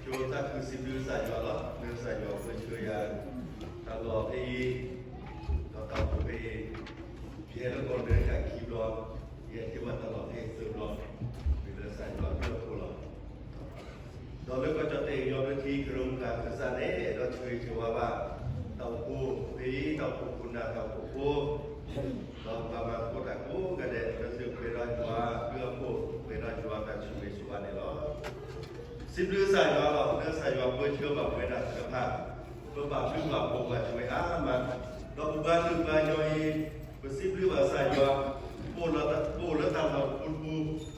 ယသးခုစံးဘျုးကစၢ်ယွၤလီၤ, လၢကစၢ်ယွၤပၢဆှၢယၤ တၢ်လီၢ်ဖဲအံၤ, ဒီးတၢ်အိၣ်ဖှိၣ်ဖဲအံၤ, ယဟဲလၢကီၢ်အမဲရကၤခံဘျီ, ယဟဲတုၤဘၣ်တၢ်လီၢ်ဖဲအံၤသၢဘျီ, မ့ၢ်လၢကစၢ်ယွၤအဘျုးအဖှိၣ်လီၤ. ဒီးလၢကီၢ်ကၠီၣ်တဲၣ်ကညီဘျၢထံ ကရၢမိၢ်ပှၢ်သးစၢ်န့ၣ် အဲၣ်ဒိးဆၢဂ့ၤဆၢဝါဘၣ် တၢ်အိၣ်ဖှိၣ်ဖဲအံၤ, တၢ်အိၣ်ဖှိၣ်ခိၣ်နၢ် တၢ်အိၣ်ဖှိၣ်ဖိ, ဒီးပှၤမၤသကိးတၢ်ကိးဂၤဒဲး လၢသုပှဲၤဒီးယွၤအဘျုးအဖှိၣ်, ပှဲၤဒီးယွၤအတၢ်ဆိၣ်ဂ့ၤဆိၣ်ဝါန့ၣ်လီၤ. စံးဘျုးကစၢ်ယွၤလီၤ, လၢကစၢ်ယွၤပၢဆှၢဘၣ်ပဝဲဒၣ်သ့ၣ်တဖၣ်, ပဘၣ်ဘျုးဘၣ်ဖှိၣ်ဘၣ်ဆိၣ်ဂ့ၤအါမး, ဒီးပဘါထုကဖၣ်ညီအံၤ, ပစံးဘျုးဘၣ်ကစၢ်ယွၤ, ပအိၣ်လၢတၢ်လီၢ်တပူၤတပူၤ, လၢကလံၤထံးကလံၤစိး မုၢ်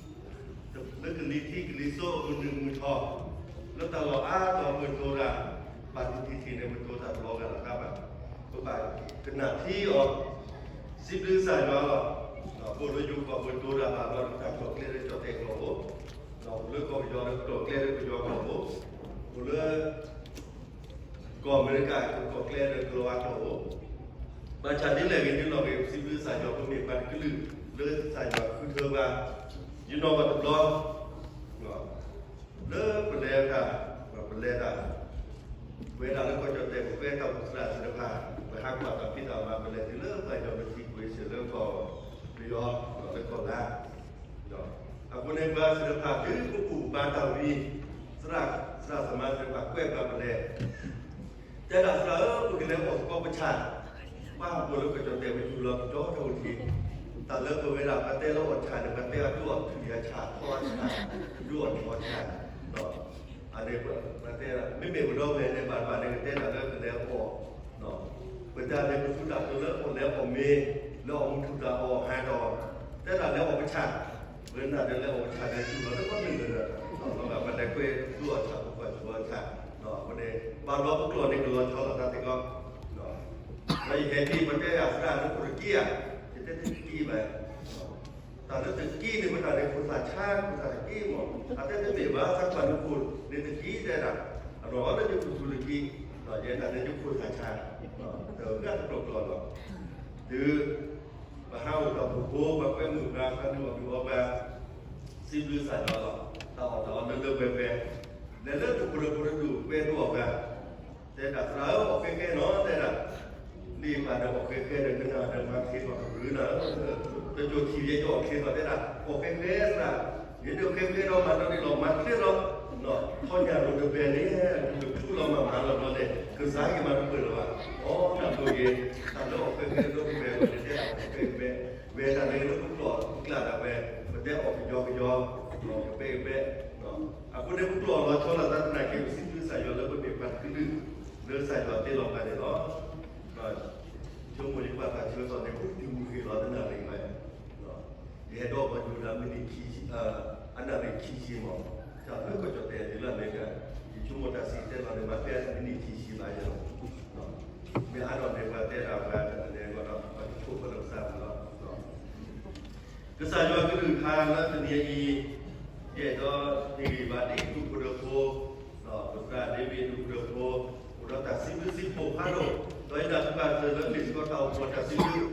နုာ်မုၢ်ထီၣ်, လၢတၢ်လီၢ်အါတီၤ ပတိၤတၢ်, ဘၣ်တထံၣ်ထံၣ်န့ၣ် ပတိၤတၢ်တလီၤဂာ်လီၤတၢ်ဘၣ်, ပဘၣ်ကနၣ်ထံအီၤ, စံးဘျုးကစၢ်ယွၤလီၤ. ပအိၣ်လၢယိၤကီၢ် ပတိၤတၢ်ဘၣ်လီၤ တၢ်ကျိၤကျဲလၢကီၢ်ကၠီၣ်တဲၣ်ကီၢ်ပူၤ, ပအိၣ်လၢကီၢ်ပယီၤလၢကျိၤကျဲလၢပယီၤကီၢ်ပူၤ, ပအိၣ်လၢ ကီၢ်အမဲရကၤ ကျိၤကျဲလၢကီၢ်လီၤဝါကီၢ်ပူၤ, ဘၣ်ဆၣ်ဒ်လဲၣ်ဂ့ၤဒ်လဲၣ်ဂ့ၤ ပစံးဘျုးကစၢ်ယွၤ ပမ့ၢ်ပှၤတကလုာ် လၢကစၢ်ယွၤဃုထၢဘၣ်, ယနီၢ်ဘၣ်တဘျီ လၢပလဲၤတၢ်, ပလဲၤတၢ်, ပဝဲဒၣ်လၢကီၢ်ကၠီၣ်တဲၣ် ပကွဲတၢ်အိၣ်ဖှိၣ်သရၣ်သ့ၣ်တဖၣ်, ပဟးကွၢ်တၢ်ဖံးတၢ်မၤ ပလဲၤတုၤလၢပှၤကညီပထံပှ့ၤစၢၤလၢကီၢ်ပယီၤ လၢကီၢ်လါ အဃိန့ၣ် ပှၤသ့ၣ်တဖၣ် တုၤပဘူၣ်ဘါတၢ်ဝံၤ, သရၣ်, သရၣ်သမါသ့ၣ်တဖၣ် ကွဲးပှၤပလဲၤ, တဲဒၣ်သရၣ်ဧၢ ပကလဲၤအီၣ်သကိးပဆၣ်, ပှၤဟးပိာ်လၢကီၢ်ကၠီၣ်တဲၣ် ပယူၢ်လီၤကဒီတၢ်အိၣ်ထံး, တၢ်လၢပဝဲဒၣ် ပှၤတဲလၢအီၣ်ဆၣ်န့ၣ် ပှၤတဲအဒိၣ်အီၣ်ထူၣ်ယၤဆၣ် ထီအဆၣ်, ဒိၣ်အီၣ်ထီဆၣ်, အန့ၣ် ပှၤတဲဒၣ် မ့မ့ၢ်ပဒီပုၢ်ဝဲၢ်န့ၣ် ဘၣ်တဘၣ်န့ၣ် ကတဲဒၣ်လၢကလဲၤအီၣ် ပတၢ်လဲၤပသူတၢ်ပျိလၢအီၣ်လဲၤအီၣ်မ့ၤ, လၢအီၣ်မူထူၣ်တၢ်အီၣ်ဟးဒီး, တဲဒၣ်လဲၤအီၣ်ပဆၣ်, ပနၢ်ဒီးလဲၤအီၣ်ပဆၣ်န့ၣ် တူၢ်လီၤလၢပှၤမ့ၢ်လၢာ်, ပှၤလဲၤကွဲးသူအီၣ်ဆၣ် ပကွၢ်သူအီၣ်ဆၣ်, အဃိန့ၣ် ဘၣ်လီၤပကျိာ်န့ၣ် ကလီၤဆီလီၤတၢ်သ့ၣ်ကီး, ဒီးယဟဲက့ၤ ပတဲယၤသရၣ်လၢခိၣ်တက့ၢ်ဧါ, ယတဲတက့ၢ်ဘၣ် တၢ်လၢတက့ၢ်န့ၣ် ပတၢ်န့ၣ်ခိၣ်သၣ်ဆါ ခိၣ်သၣ်တက့ၢ်မး, အတဲတမ့ၢ်ဘၣ် သးကွၢ်နခိၣ်န့ၣ်တက့ၢ်တဲဒၣ်, အနီၢ်လၢယခိၣ်သူတက့ၢ်, ယဲဒၣ်လၢယခိၣ်သၣ်ဆါ, တဂၤတကျိာ်ကျိာ်လီၤ, တုၤ ပဟးအိၣ်တၢ်အိၣ်ဖှိၣ်ဖိ ပှၤကွဲမုာ်ပှၤ ပှၤဒုးအီၣ်ဒုးအီပှၤ, စံးဘျုးကစၢ်ယွၤလီၤ, တၢ်အီၣ်တၢ်အီလၢလၢပှဲၤပှဲၤ, လဲၤလၢတဖိးတဖိးတဒူၣ် ကွဲဒိအီၣ်ပှၤ, တဲဒၣ်သရၣ်ဧၢ အီၣ်ဃဲဃဲနီၤ တဲဒၣ်, လံာ်ပာ်ဒီးအီၣ်ဃဲဃဲဒီး ကနၣ်ဒီးမၤချ့ထီၣ်တဘျုးနၤဧၢ, တကၠိထံၣ်ယဲယအီၣ်ချ့ထီၣ်တဲဒၣ် အီၣ်ဃဲဃဲသရၣ်, ယဒုးဃဲဃဲဒီးမၤဒီးန့ၣ်လီၤ မၤချ့လီၤ, ထီၣ်ညၣ်ရိၤတဘဲန့ၣ် တဖုလီၤမၤမၤလီၤဘျီန့ၣ် ကစၢ်က့ၤမၤတပၢၢ်လၢၤဘၣ်, အီၣ်တၢ်ဘျုးဂ့ၤ, တၢ်လၢအီၣ်ဃဲဃဲဒီးပဝဲဝဲန့ၣ်တဲဒၣ်အီၣ်ဃဲဃဲ, ဝဲတၢ်လၢလၢပကျိာ်ပကျၢ်ဒၣ်ဝဲ, ပတဲအီၣ်ကယီကယီ, ကပဲကပဲ, အဃိန့ၣ်ပကျိာ်လီၤဆီလီၤသးသနာ်က့ ပစံးဘျုးကစၢ်ယွၤလၢပမ့ၢ်ပှၤတကလုာ် လၢကစၢ်ယွၤတ့လီၤပှၤန့ၣ်လီၤ. ဆိကမိၣ်ယကွၢ်တၢ်ဆၢကတီၢ်န့ၣ် အိၣ်တံၤမုၢ်ဂ့ၤလီၤတနၢ်ရံၣ်ဝဲ, ယဟဲဒီးပှၤဒိၣ်ဒၣ်မံးနံးခံဆံ, အနၣ်ရံၣ်ခံဆံမး, တၢ်လၢကီၢ်ကၠီၣ်တဲၣ်တုၤလၢအမဲရကၤ, ယဆိကမိၣ်တၢ်စံၣ်တဲၤတဲလီၤန့ၣ် မၤဖဲမံးနံးခံဆံဘၣ်ယဲလီၤ. မ့ၢ်အါထီၣ်န့ၣ်ပှၤတဲဒၣ်ပှၤတၢ်လဲၤဂီၢ်ဒီး ပှၤတဆိၣ်ပလီၢ်ပသးပူၤလီၤ. ကစၢ်ယွၤကလုၢ်ကထါလၢတနံၤအံၤ, ယအဲၣ်ဒိးဟ့ၣ်ဂံၢ်ဘါဒ်ဒူၣ်ဖိထၢဖိ, ဒီးပသရၣ်ဒ့ဝံးဒူၣ်ဖိထၢဖိ, အိၣ်ဒီးတၢ်စံးဘျုးစံးဖှိၣ်ဖးဒိၣ်, ဒီးယနာ်သပှၢ်တၢၢ်လၢလံာ်စီဆှံတၢ်အိၣ်ဖှိၣ်တၢ်စံးဘျုး,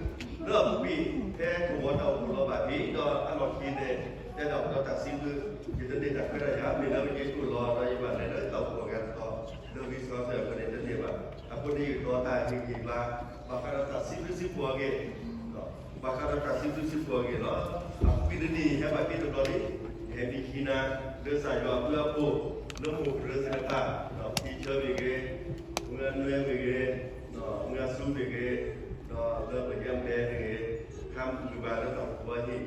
လၢအပူၤကွံာ် ဖဲကဝီၤတၢ်အိၣ်ဖှိၣ်လီၤဘၣ်ဒံး ဒီးအလီၢ်ခံန့ၣ် တဲဒၣ်အိၣ်ဒီးတၢ်စံးဘျုး, ယတန့ၢ်တၢ်ခွဲးတၢ်ယာ် မ့ၢ်လၢယအိၣ်လီၤ ဒီးယဘၣ်လဲၤလၢတၢ်အိၣ်ဖှိၣ်အဂၤတတီၤ, လၢလံာ်စီဆှံအဃိန့ၣ်တန့ၢ်ဘၣ်. အဃိန့ၣ်ယဒီးတၢ်ဟ့ၣ်ဂံၢ်ဘါ, ဘၣ်ဃးဒီးတၢ်စံးဘျုးစံးဖှိၣ်အဂ့ၢ် ဘၣ်ဃးဒီးတၢ်စံးဘျုးစံးဖှိၣ်အဂ့ၢ်လီၤ. အပူၤကွံာ်တနံၤအံၤ ယဟဲဘၣ်က့ၤတဘျီလံ, ယဟဲမံခံနၤ လၢကစၢ်ယွၤအဘျုးအဖှိၣ်, လၢမိၢ်ပၢ်သ့ၣ်တဖၣ်, ဒီးဖံဆၢမ့ၢ်ဂ့ၤ, မုၢ်အနွဲမ့ၢ်ဂ့ၤ, မုၢ်အဆူမ့ၢ်ဂ့ၤ, ဒီးလၢပယီၤမဲမ့ၢ်ဂ့ၤ, ခါမုၢ်ဘၣ်လၢတၢ်အိၣ်ဖှိၣ်အဟံၣ်,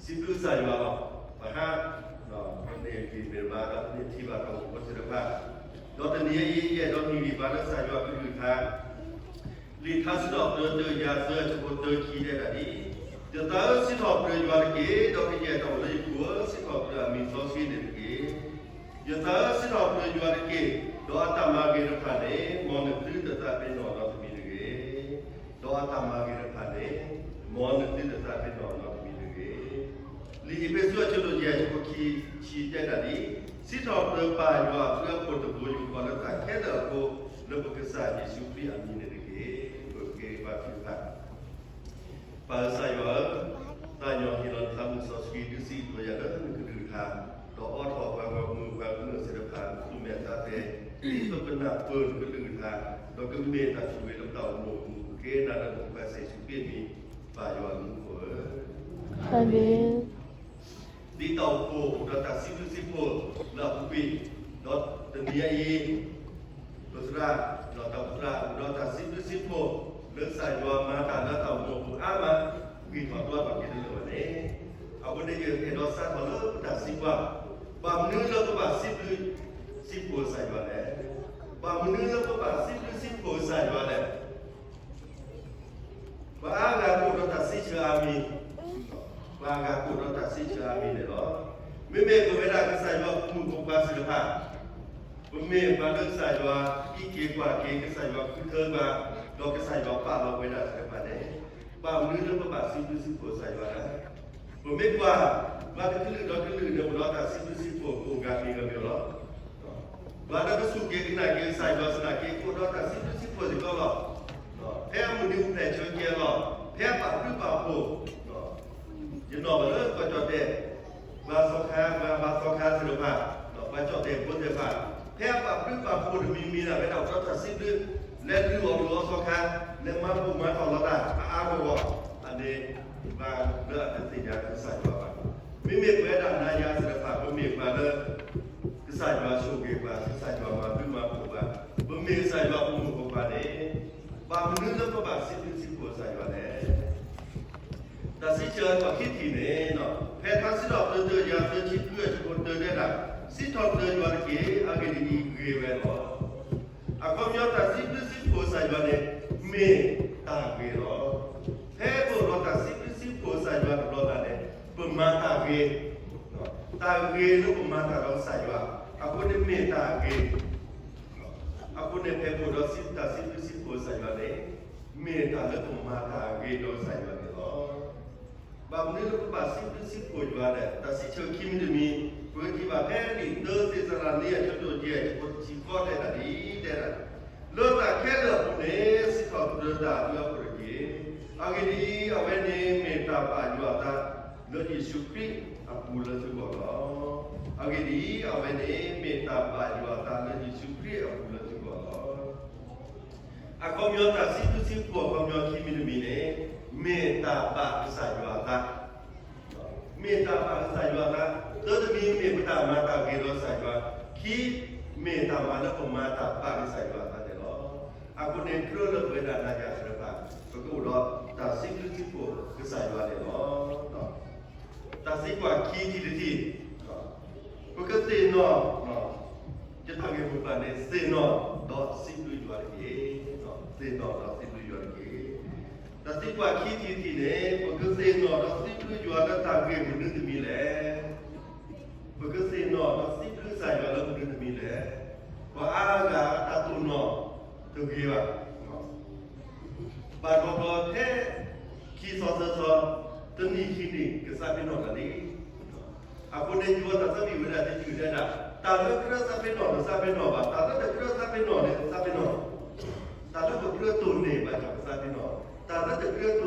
စံးဘျုးကစၢ်ယွၤလီၤ. ပဟါ, ပန့ၢ်ဂံၢ်န့ၢ်ဘါဒီးပန့ၢ်ထံၣ်ဘၣ်တၢ်အိၣ်ဖှိၣ်သ့ၣ်တဖၣ်, ဒီးတနံၤအံၤ ယအဲၣ်ဒိးဟ့ၣ်ဂံၢ်ဘါလၢကစၢ်ယွၤကလုၢ်ကထါ လံာ်ထါစံးထီၣ်ပတြၢၤတၢ ယၤသၢ အဆၢဖိတၢခံတဲဒၣ်ဒ်အံၤ, ယသးဧၢ စံးထီၣ်ပတြၢၤယွၤတက့ၢ်, ဒီးကယဲၢ်တၢ်အိၣ်လၢယပူၤဧၢ စံးထီၣ်ပတြၢၤအမံၤစီဆှံန့ၣ်တက့ၢ်. ယသးဧၢ စံးထီၣ်ပတြၢၤယွၤတက့ၢ်, ဒီးအတၢ်မၤဂ့ၤတဖၣ်န့ၣ် မ်နသုတသးပ့ၤနီၣ်နီတမံၤတဂ့ၤ. ဒီးအတၢ်မၤဂ့ၤတဖၣ်န့ၣ် မ်နသုတသးပ့ၤနီၣ်နီတမံၤတဂ့ၤ. လံာ်အ့းဖ့းစူး အဆၢဒိၣ်ယဲၢ် အဆၢဖိခံဆံတဲဒၣ်ဒ်အံၤ, စံးထီၣ်ပတြၢၤပၢ်ယွၤအဘျုးအဖှိၣ်တဘိယူၢ်ဃီလၢတၢ်ခဲလၢာ်အဃိ, လၢပကစၢ်ယ့ၣ်ၡူးခရံာ်အမံၤန့ၣ်တက့ၢ်. ပက့ၤဘါထုကဖၣ်. ပၢ်ကစၢ်ယွၤဧၢ, သးညီဟ့ၣ်လီၤနသးမုၢ်စီဆှံ ဒုးစံးဘျုးယၤလၢနကလုၢ်ကထါ, ဒီးအိးထီၣ်ပှၤဂီၢ်မုၢ်ပှၤကမျၢၢ်သ့ၣ်တဖၣ် သူၣ်မဲာ်သးဖှံ, ဒ်သိးကနၢ်ပၢၢ်နကလုၢ်ကထါ, ဒီးကမ့ၢ်တၢ်ဆိၣ်ဂ့ၤလၢပတၢ်အိၣ်မူအပူၤ, ကဲနၤလၢနဖိခွါစ့ၢ်ကီးမံၤ, ပၢ်ယွၤမူခိၣ်ဧၢ, အၤမ့ၣ်. ဒ်တၢ်အိၣ်ဖှိၣ်ဒီးတၢ်စံးဘျုးစံးဖှိၣ်လၢအပူၤကွံာ်, ဒီးတနံၤအံၤ ပသရၣ်, ဒီးတၢ်ပသရၣ်, ဒီးတၢ်စံးဘျုးစံးဖှိၣ်လၢကစၢ်ယွၤမၤတၢ်လၢတၢ်အိၣ်မူအပူၤအါမး, ဂံၢ်ထီၣ်ဒွးထီၣ်က့ၤတလၢာ်ဘၣ်န့ၣ်, အဃိန့ၣ် ယအဲၣ်ဒိးစးထီၣ်လၢပတၢ်စံးပှၢ်, ဘၣ်မနုၤလၢပဘၣ်စံးဘျုးစံးဖှိၣ်ကစၢ်ယွၤလဲၣ်. ဘၣ်မနုၤလၢပဘၣ်စံးဘျုးစံးဖှိၣ်ကစၢ်ယွၤလဲၣ်. ပှၤအါဂၤကအိၣ်ဒီးတၢ်စံးဆၢအါမံၤ, ပှၤအါဂၤကအိၣ်ဒီးတၢ်စံးဆၢအါမံၤန့ၣ်လီၤ. မ့မ့ၢ်ပဝဲဒၣ်ကစၢ်ယွၤအဖိမုၣ်ဖိခွါသ့ၣ်တဖၣ်, ပမ့ၢ်ပှၤလၢကစၢ်ယွၤအံးက့ၤကွၢ်က့ၤ, ကစၢ်ယွၤဃုထၢပှၤ, ဒီးကစၢ်ယွၤပာ်လီၤပဝဲဒၣ်သ့ၣ်တဖၣ်န့ၣ်, ဘၣ်မနုၤလၢပဘၣ်စံးဘျုးစံးဖှိၣ်ကစၢ်ယွၤလဲၣ်. ပမ့ၢ်ကွၢ်, ပှၤတကလုာ်ဒီးကလုာ်န့ၣ် အိၣ်ဒီးတၢ်စံးဘျုးစံးဖှိၣ် ကအိၣ်ဂၤမံၤဂၤမံၤလီၤ. ပှၤလၢကစူၢ်က့ၤကနာ်က့ၤကစၢ်ယွၤ စူၢ်က့ၤနာ်က့ၤကစၢ်ယွၤ အိၣ်ဒီးတၢ်စံးဘျုးစံးဖှိၣ်စ့ၢ်ကီးလီၤ. ဖဲအမုၢ်နံၤအိၣ်ဖျဲၣ်ဆၢကဲလီၤ, ဖဲအပာ်ဘျုးပာ်ဖှိၣ်, ယနီၣ်ဘၣ်လၢပှၤကၠီၣ်တဲၣ်, ပှၤသီခါ, ပှၤသီခါသ့ၣ်တဖၣ်, ပှၤကၠီၣ်တဲၣ်ဖိသ့ၣ်တဖၣ်, ဖဲအပာ်ဘျုးပာ်ဖှိၣ်တမံၤမံၤန့ၣ် ဖဲဒၣ်အိၣ်ဒီးတၢ်စံးဘျုး, လဲၤလုၢ်အီၣ်လုၢ်အီသီခါ, လဲၤမၤဘူၣ်မၤတီၢ်လီၤတၢ် အါအါဂီၢ်ဂီၢ်, အန့ၣ် ပှၤလၢအတသ့ၣ်ညါကစၢ်ယွၤဘၣ်. မ့မ့ၢ်ပဝဲဒၣ်နၤယၤသ့ၣ်တဖၣ် ပမ့ၢ်ပှၤလၢ ကစၢ်ယွၤဆိၣ်ဂ့ၤပှၤ, ကစၢ်ယွၤမၤဘျုးမၤဖှိၣ်ပှၤ, ပမ့ၢ်ကစၢ်ယွၤအဖိမုၣ်ဖိခွါန့ၣ်, ဘၣ်မနုၤလၢပဘၣ်စံးဘျုးစံးဖှိၣ်ကစၢ်ယွၤလဲၣ်. တၢ်စံးဆၢအခံထံၣ်န့ၣ်, ဖဲထါစံးထီၣ်ပတြၢၤတၢ ယၤသၢဆံဃု အဆၢဖိတၢတဲဒၣ်, စံးထီၣ်ပတြၢၤယွၤတက့ၢ်, အဂ့ၢ်ဒ်အံၤ, ဂ့ၤဝဲလီၤ. အခီပညီတၢ်စံးဘျုးစံးဖှိၣ်ကစၢ်ယွၤန့ၣ် မ့ၢ်တၢ်ဂ့ၤလီၤ. ဖဲပအိၣ်ဒီးတၢ်စံးဘျုးစံးဖှိၣ်ကစၢ်ယွၤတဘျီဘျီန့ၣ် ပမၤတၢ်ဂ့ၤ, တၢ်ဂ့ၤလၢပမၤတၢ်ဒီးကစၢ်ယွၤ, အဃိန့ၣ်မ့ၢ်တၢ်ဂ့ၤ, အဃိန့ၣ်ဖဲပအိၣ်ဒီးတၢ်စံးဘျုးစံးဖှိၣ်ကစၢ်ယွၤန့ၣ် မ့ၢ်တၢ်လၢပမၤတၢ်ဂ့ၤဒီးကစၢ်ယွၤန့ၣ်လီၤ. ဘၣ်မနုၤလၢပဘၣ်စံးဘျုးစံးဖှိၣ်ယွၤလဲၣ်. တၢ်စံးဆၢခံမံၤတမံၤ, ပကထံၣ်ဘၣ်ဖဲလံာ်တၢသ့းစၤလနံ အဆၢဒိၣ်ယဲၢ် အဆၢဖိတဆံဃိးတဲဒၣ်ဒ်အံၤ, တဲဒၣ်, လၢတၢ်ခဲလၢာ်အပူၤန့ၣ် စံးထီၣ်ပတြၢၤတၢ်အဘျုးအဖှိၣ်တက့ၢ်. အဂ့ၢ်ဒ်အံၤ, အဝဲန့ၣ်မ့ၢ်တၢ်ဘၣ်ယွၤအသးလၢယ့ၣ်ၡူးခရံာ်အပူၤလၢသုဂီၢ်လီၤ. အဂ့ၢ်ဒ်အံၤ, အဝဲန့ၣ်မ့ၢ်တၢ်ဘၣ်ယွၤအသးလၢယ့ၣ်ၡူးခရံာ်အပူၤလၢသုဂီၢ်လီၤ. အခီပညီတၢ်စံးဘျုးစံးဖှိၣ်အခီပညီခံမံၤတမံၤန့ၣ် မ့ၢ်တၢ်ဘၣ်ကစၢ်ယွၤအသး, မ့ၢ်တၢ်ဘၣ်ကစၢ်ယွၤအသး, တၢတမံၤမ့ၢ်ပတၢ်မၤတၢ်ဂ့ၤဒီးကစၢ်ယွၤ, ခံ, မ့ၢ်တၢ်မၤလၢပမၤတၢ်ဘၣ်ကစၢ်ယွၤအသးန့ၣ်လီၤ. အဃိန့ၣ် ကြၢးလၢပဝဲဒၣ်နၤယၤသ့ၣ်တဖၣ် ပကအိၣ်ဒီးတၢ်စံးဘျုးစံးဖှိၣ်ကစၢ်ယွၤန့ၣ်လီၤ. တၢ်သံကွၢ်ခံထံၣ်တထံၣ်, ပကသ့ၣ်နီၣ်, ယတၢ်ဂ့ၢ်မိၢ်ပှၢ်န့ၣ် သ့ၣ်နီၣ်ဒီးစံးဘျုးယွၤတက့ၢ်. သ့ၣ်နီၣ်ဒီးစံးဘျုးယွၤတက့ၢ်. တၢ်သံကွၢ်ခံထံၣ်တထံၣ်န့ၣ် ပကသ့ၣ်နီၣ်ဒီးစံးဘျုးယွၤလၢတၢ်ဂ့ၢ်မနုၤတမံၤလဲၣ်. ပကသ့ၣ်နီၣ်ဒီးစံးဘျုးကစၢ်ယွၤလၢမနုၤတမံၤလဲၣ်.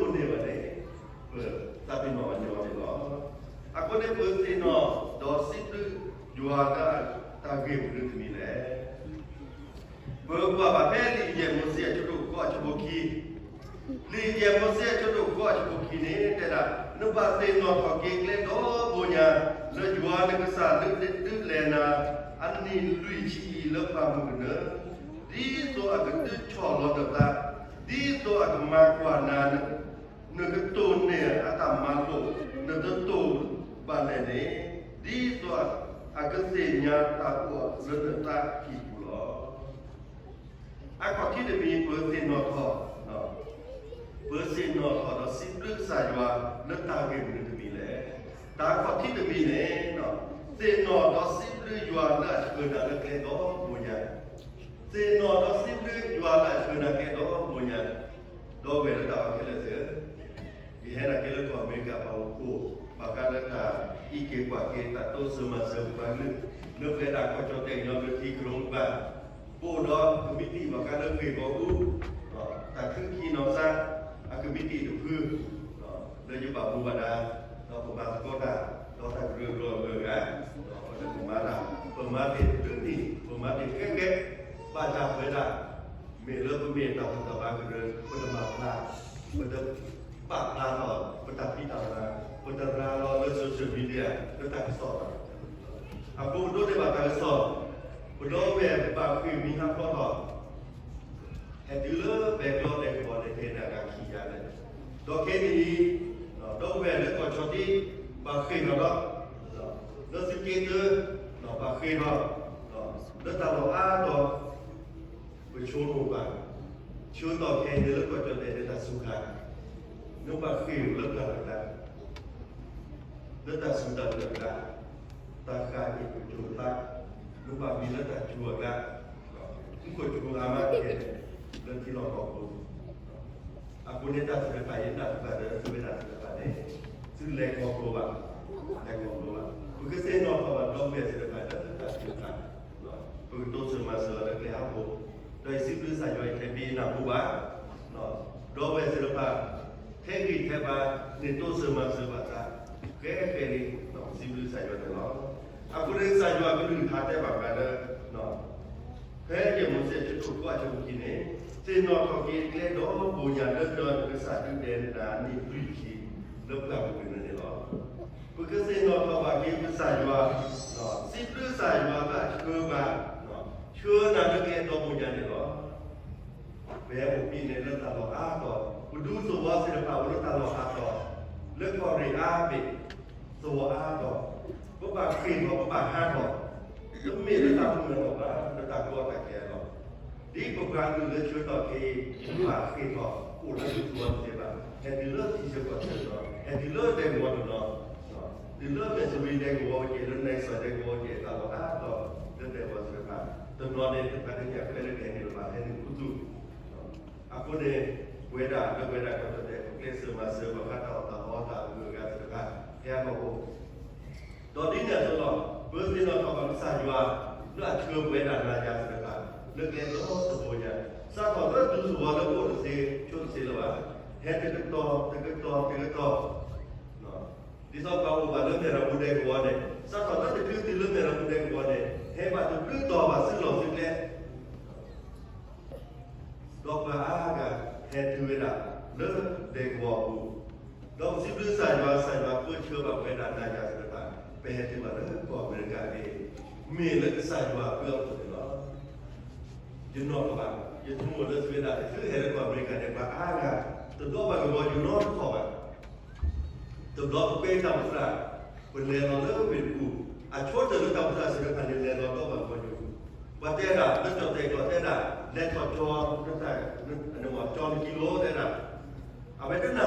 ပှၤအါဂၤအတၢ်တိၢ်နီၣ်တဂ့ၤဘၣ်. ဘၣ်တဘျီဘျီဖဲ ခံသီသၢသီ, တနံၣ်ခံနံၣ် ကသးပ့ၤနီၣ်တၢ်လံ. အဃိန့ၣ် ယွၤတၢ်သးဝံၣ်ဝဲဒၣ်တယုၢ်တဲဒၣ်, တၢ်လၢကြၢးသးပ့ၤနီၣ် ပသးပ့ၤနီၣ်ဘၣ်, တၢ်လၢတကြၢးသးပ့ၤနီၣ်န့ၣ် သးပ့ၤနီၣ်, တၢ်လၢပကြၢးတိၢ်န့ၢ်ဘၣ် ပသးပ့ၤနီၣ်, တၢ်လၢတကြၢးတိၢ်န့ၢ်ဘၣ်န့ၣ် ပသးပ့ၤနီၣ်အညီန့ၣ်လီၤ. အဃိန့ၣ် ပသ့ၣ်နီၣ်ဒီးစံးဘျုးယွၤလၢတၢ်ဂ့ၢ်မနုၤတမံၤလဲၣ်. ပကွၢ်ဘၣ်ဖဲလံာ်ယဲၢ်မိၤၡ့အဆၢဒိၣ်ဃိးအဆၢဖိခံ, လံာ်ယဲၢ်မိၤၡ့အဆၢဒိၣ်ဃိးအဆၢဖိခံန့ၣ် တဲဒၣ်, နဘၣ်သ့ၣ်နီၣ်ထီၣ်က့ၤကျဲဒီဘိညါ, လၢယွၤနကစၢ်ဒုးလဲၤနၤ အနံၣ်လွံၢ်ဆံအံၤလၢပၢ်မုၢ်ကနၢ, ဒ်သိးအကဒုးဆီၣ်လီၤနသး, ဒ်သိးအကမၤကွၢ်နၤ, နကတိၢ်န့ၢ်အတၢ်မၤလိာ်, နတတိၢ်ဘၣ်လဲၣ်န့ၣ်, ဒ်သိးအကသ့ၣ်ညါတၢ်အိၣ်လၢနသးအဟံၣ်ပူၤလီၤ. အခီၣ်ထံးတမံၤ ပသ့ၣ်နီၣ်ထီၣ်, ပသ့ၣ်နီၣ်ထီၣ်ဒီးစံးဘျုးကစၢ်ယွၤလၢတၢ်ဂ့ၢ်မနုၤတမံၤလဲၣ်. တၢ်အခီၣ်ထံးတမံၤန့ၣ်, သ့ၣ်နီၣ်ဒီးစံးဘျုးယွၤလၢအဆှၢနၤလၢကျဲဒီဘိညါ, သ့ၣ်နီၣ်ဒီးစံးဘျုးယွၤလၢအဆှၢနၤကျဲဒီဘိညါ, ဒီပုၢ်ဝဲၢ်လၢတၢ်အဲၣ်ခဲလၢာ်သ့ၣ်ဧၢ, ယဟဲနၤက့ၤလၢကီၢ်အမဲရကၤ ပှၤဟီၣ်ခိၣ်, ဘၣ်ဃးလၢတၢ်အံးက့ၤကွၢ်က့ၤ တၢ်တိစၢၤမၤစၢၤပှၤကလုာ်, လၢပဝဲဒၣ်ကီၢ်ကၠီၣ်တဲၣ်ကညီဘျၢထံကရူၢ်ကဘၣ်, ပအိၣ်ဒီးကမံးတံာ်ဘၣ်ဃးလၢဂ့ၢ်ဂီၢ်အူ, တၢ်ထုကဖၣ်နီၢ်သး, အကမံးတံာ်တဖု, လၢယဘၣ်မူဘၣ်ဒါ, ဒီးပမၤသကိးတၢ်, ဒီးတၢ်ကရၢကရိအဂုၤအဂၤ, ဒီးပလၢ မၤတ့ၢ်တနံၣ် ပမၤတ့ၢ်ဃဲဃဲ, ဘၣ်တၢ်ပဝဲဒၣ်, မ့ၢ်လၢပမ့ၢ်တၢ်ဘူၣ်တၢ်ဘါကရၢ ပတမၤဖျါ, ပတပာ်ဖျါထီၣ် ပတၢ်ဖံးတၢ်မၤ, ပတရၤလီၤလၢ social media လၢတၢ်ကစီၣ်ဘၣ်. အဃိပဒိးန့ၢ်ဘၣ်တၢ်ကစီၣ်, ပဒီပုၢ်ဝဲၢ်ဘၣ်ဃ့ၢ်မှံဟးဖျိးထီၣ် ဟဲတုၤလၢပှၤကျီတဲာ်ကဝီၤန့ၣ် ကဲဒၣ်တၢ်ခံးယၤလဲၣ်. ဒီးခဲအံၤန့ၣ် ဒီပုၢ်ဝဲၢ်လၢကီၢ်ဆီတ့ ဘၣ်ဃ့ၢ်ထီၣ်ဒီး လၢသုးက့တၢ ဘၣ်ဃ့ၢ်ထီၣ် လၢတၢ်လီၢ်အါတီၤ ပဆိကမိၣ်ဘၣ်, ဆၢကတီၢ်ခဲအံၤန့ၣ်လၢကီၢ်ကၠီၣ်တဲာ်န့ၣ်တၢ်စူၤခါ, နဘၣ်ဃ့ၢ်လၢတၢ်လီၢ်အါ, လၢတၢ်စူၤတၢ်လီၢ်အါ, တၢ်ဃၣ်အ့ၣ်ကၠိသး, နဘၣ်မံလၢတၢ်စူၤအကျါ, မူခိၣ်စူၤအါမးခဲအံၤန့ၣ် လၢထံလီၢ်ကီၢ်ပူၤ အဃိန့ၣ်တၢ်သ့ၣ်တဖၣ်အံၤ နၢ်ပၢၢ်ဒီးသုဝဲဒၣ်သ့ၣ်တဖၣ်န့ၣ် သုလဲၤခီဖျိဘၣ်, လဲၤခီဖျိဘၣ်. ပကသ့ၣ်နီၣ်ထီၣ်ဘၣ်ဒီပုၢ်ဝဲၢ်သ့ၣ်တဖၣ် လၢသုတၢ်ထုကဖၣ်, ပကတိစၢၤမၤစၢၤလၢကျဲဟီၣ်ခိၣ်, ဒီးယစံးဘျုးကစၢ်ယွၤအံၤ တမ့ၢ်နၢ်ဟူဘၣ်, ဒီပုၢ်ဝဲၢ်သ့ၣ်တဖၣ် ထဲဂံၢ်ထဲဘါန့ၣ် တိစၢၤမၤစၢၤဘၣ်သး ဃဲဃဲလံ, စံးဘျုးကစၢ်ယွၤန့ၣ်လီၤ. အဃိန့ၣ်ကစၢ်ယွၤကလုၢ်ကထါတဲဘၣ်ပှၤလၢ ဖဲယဲၢ်မိၤၡ့ အဆၢဒိၣ်ဃိး အဆၢဖိခံန့ၣ်, သ့ၣ်နီၣ်ထီၣ်က့ၤကျဲဒီဘိၣ်ညၣ်လၢနကစၢ်ဒုးနဲၣ်နၤနံၣ်လွံၢ်ဆံ လၢပှၢ်ပူၤကွံာ်န့ၣ်န့ၣ်လီၤ. ပကသ့ၣ်နီၣ်ထီၣ်ဘၣ်က့ၤကစၢ်ယွၤ, စံးဘျုးကစၢ်ယွၤလၢအဆှၢပှၤ, ဆှၢနၤလၢကျဲဒီဘိၣ်ညၣ်န့ၣ်လီၤ. ပဟဲအိၣ်ဘှံးန့ၣ်လၢတၢ်လီၢ်အါတီၤ, ပဒူသဝီသ့ၣ်တဖၣ်အိၣ်လၢတၢ်လီၢ်အါတီၤ, လၢကီၢ်ရ့ၣ်အါဘ့ၣ်, သဝီအါတီၤ, ပဘၣ်ဃ့ၢ်ထီၣ် ပဘၣ်ဟးထီၣ်, တမ့ၢ်လၢတၢ်မုၢ်လၢ်လီၤဘၣ်, လၢတၢ်ကီတၢ်ခဲလီၤ. ဒ်ပပှၤကလုာ်လၢဆၢကတီၢ်ခဲအံၤ ပဘၣ်ဃ့ၢ်ထီၣ် အိၣ်လၢဒူသဝီတသ့ဘၣ်, ဟဲတုၤလၢထံဆၢကီၢ်ဆၢလီၤ, ဟဲတုၤလၢဒဲကဝီၤတနီၤ, တုၤလၢမဲၢ်စရံဒဲကဝီၤကဲး လၢနဲၣ်စၢၣ်ဒဲကဝီၤကဲး တၢ်လီၢ်အါတီၤ လၢဒဲကဝီၤသ့ၣ်တဖၣ်, တနီၤန့ၣ် တဖၣ်န့ၣ် အကျဲလၢကဟဲန့ၣ်တဖၣ် ဟဲနုာ်ခူသူၣ် အဃိန့ၣ် ပဝဲဒၣ်လၢပဝဲဒၣ်ကီၢ်ကၠီၣ်တဲာ် ပကျဲးစၢးမၤစၢၤ ပှၤဃးတၢ်အီၣ်တၢ်အီတၢ်အဂုၤအဂၤသ့ၣ်တဖၣ် ဟဲအါထီၣ်အိၣ်, ဒီးဒ်န့ၣ်အသိးလီၤ. ပသ့ၣ်နီၣ်ထီၣ်ဘၣ်ကစၢ်ယွၤ လၢအဆှၢပဝဲဒၣ်နၤယၤသ့ၣ်တဖၣ် လၢကျဲဒီတဘိၣ်ညါ, စးထီၣ်လၢဒူသဝီလၢပအိၣ်တသ့ဆိတသ့လၢၤဘၣ်, ဟဲတကတီၢ်တကတီၢ်တကတီၢ် ဒ်သိးပှၤအိၣ်ဘၣ်လၢမဲၢ်ရပူၤဒဲကဝီၤန့ၣ် စးထီၣ်လၢတချုးတုၤလၢမဲၢ်ရပူၤဒဲကဝီၤန့ၣ် ဟဲဘၣ်တဘျုးတီၤဘၣ်စုလီၢ်စုကျဲ ဒီးပှၤအါဂၤဟဲတုၤဝဲဒၣ်လၢဒဲကဝီၤအပူၤ, ဒီးပစံးဘျုးကစၢ်ယွၤ ကစၢ်ယွၤပၢဆှၢဘၣ်ပဝဲဒၣ်နၤယၤသ့ၣ်တဖၣ် ပဟဲတုၤဘၣ်လၢကီၢ်အမဲရကၤန့ၣ် မ့ၢ်လၢကစၢ်ယွၤအဘျုးအဖှိၣ်န့ၣ်လီၤ. ယနီၣ်ကဘၣ် ယဆိကမိၣ်လၢသုဝဲဒၣ် သုဟဲလၢကီၢ်အမဲရကၤန့ၣ် ပှၤအါဂၤ တဒိးဘၣ်ဂီၤယိၤနီတခီၣ်ဘၣ်. တဘျီပကွဲတၢ်အိၣ်ဖျါ, ပလဲၤလီၤလၢဝ့ၢ်တကူၣ်, အဆိကတၢၢ်လၢတၢ်အိၣ်ဖျါစ့ၢ်ကီးန့ၣ် လဲၤလီၤဒီးဘၣ်ဂီၤယိၤ, ပှၤတဲဒၣ် လၢကၠီၣ်တဲာ်ကျိာ်တဲဒၣ် လဲၤထီၣ်ကၠီ ကၠီနကံလိတဲဒၣ် အဝဲတနၢ်ပၢၢ်, တနၢ်ပၢၢ်န့ၣ် လဲၤထီၣ်ကၠီလၢကံလိအခိၣ်န့ၣ် လဲၤထီၣ်ကၠီဒၣ်,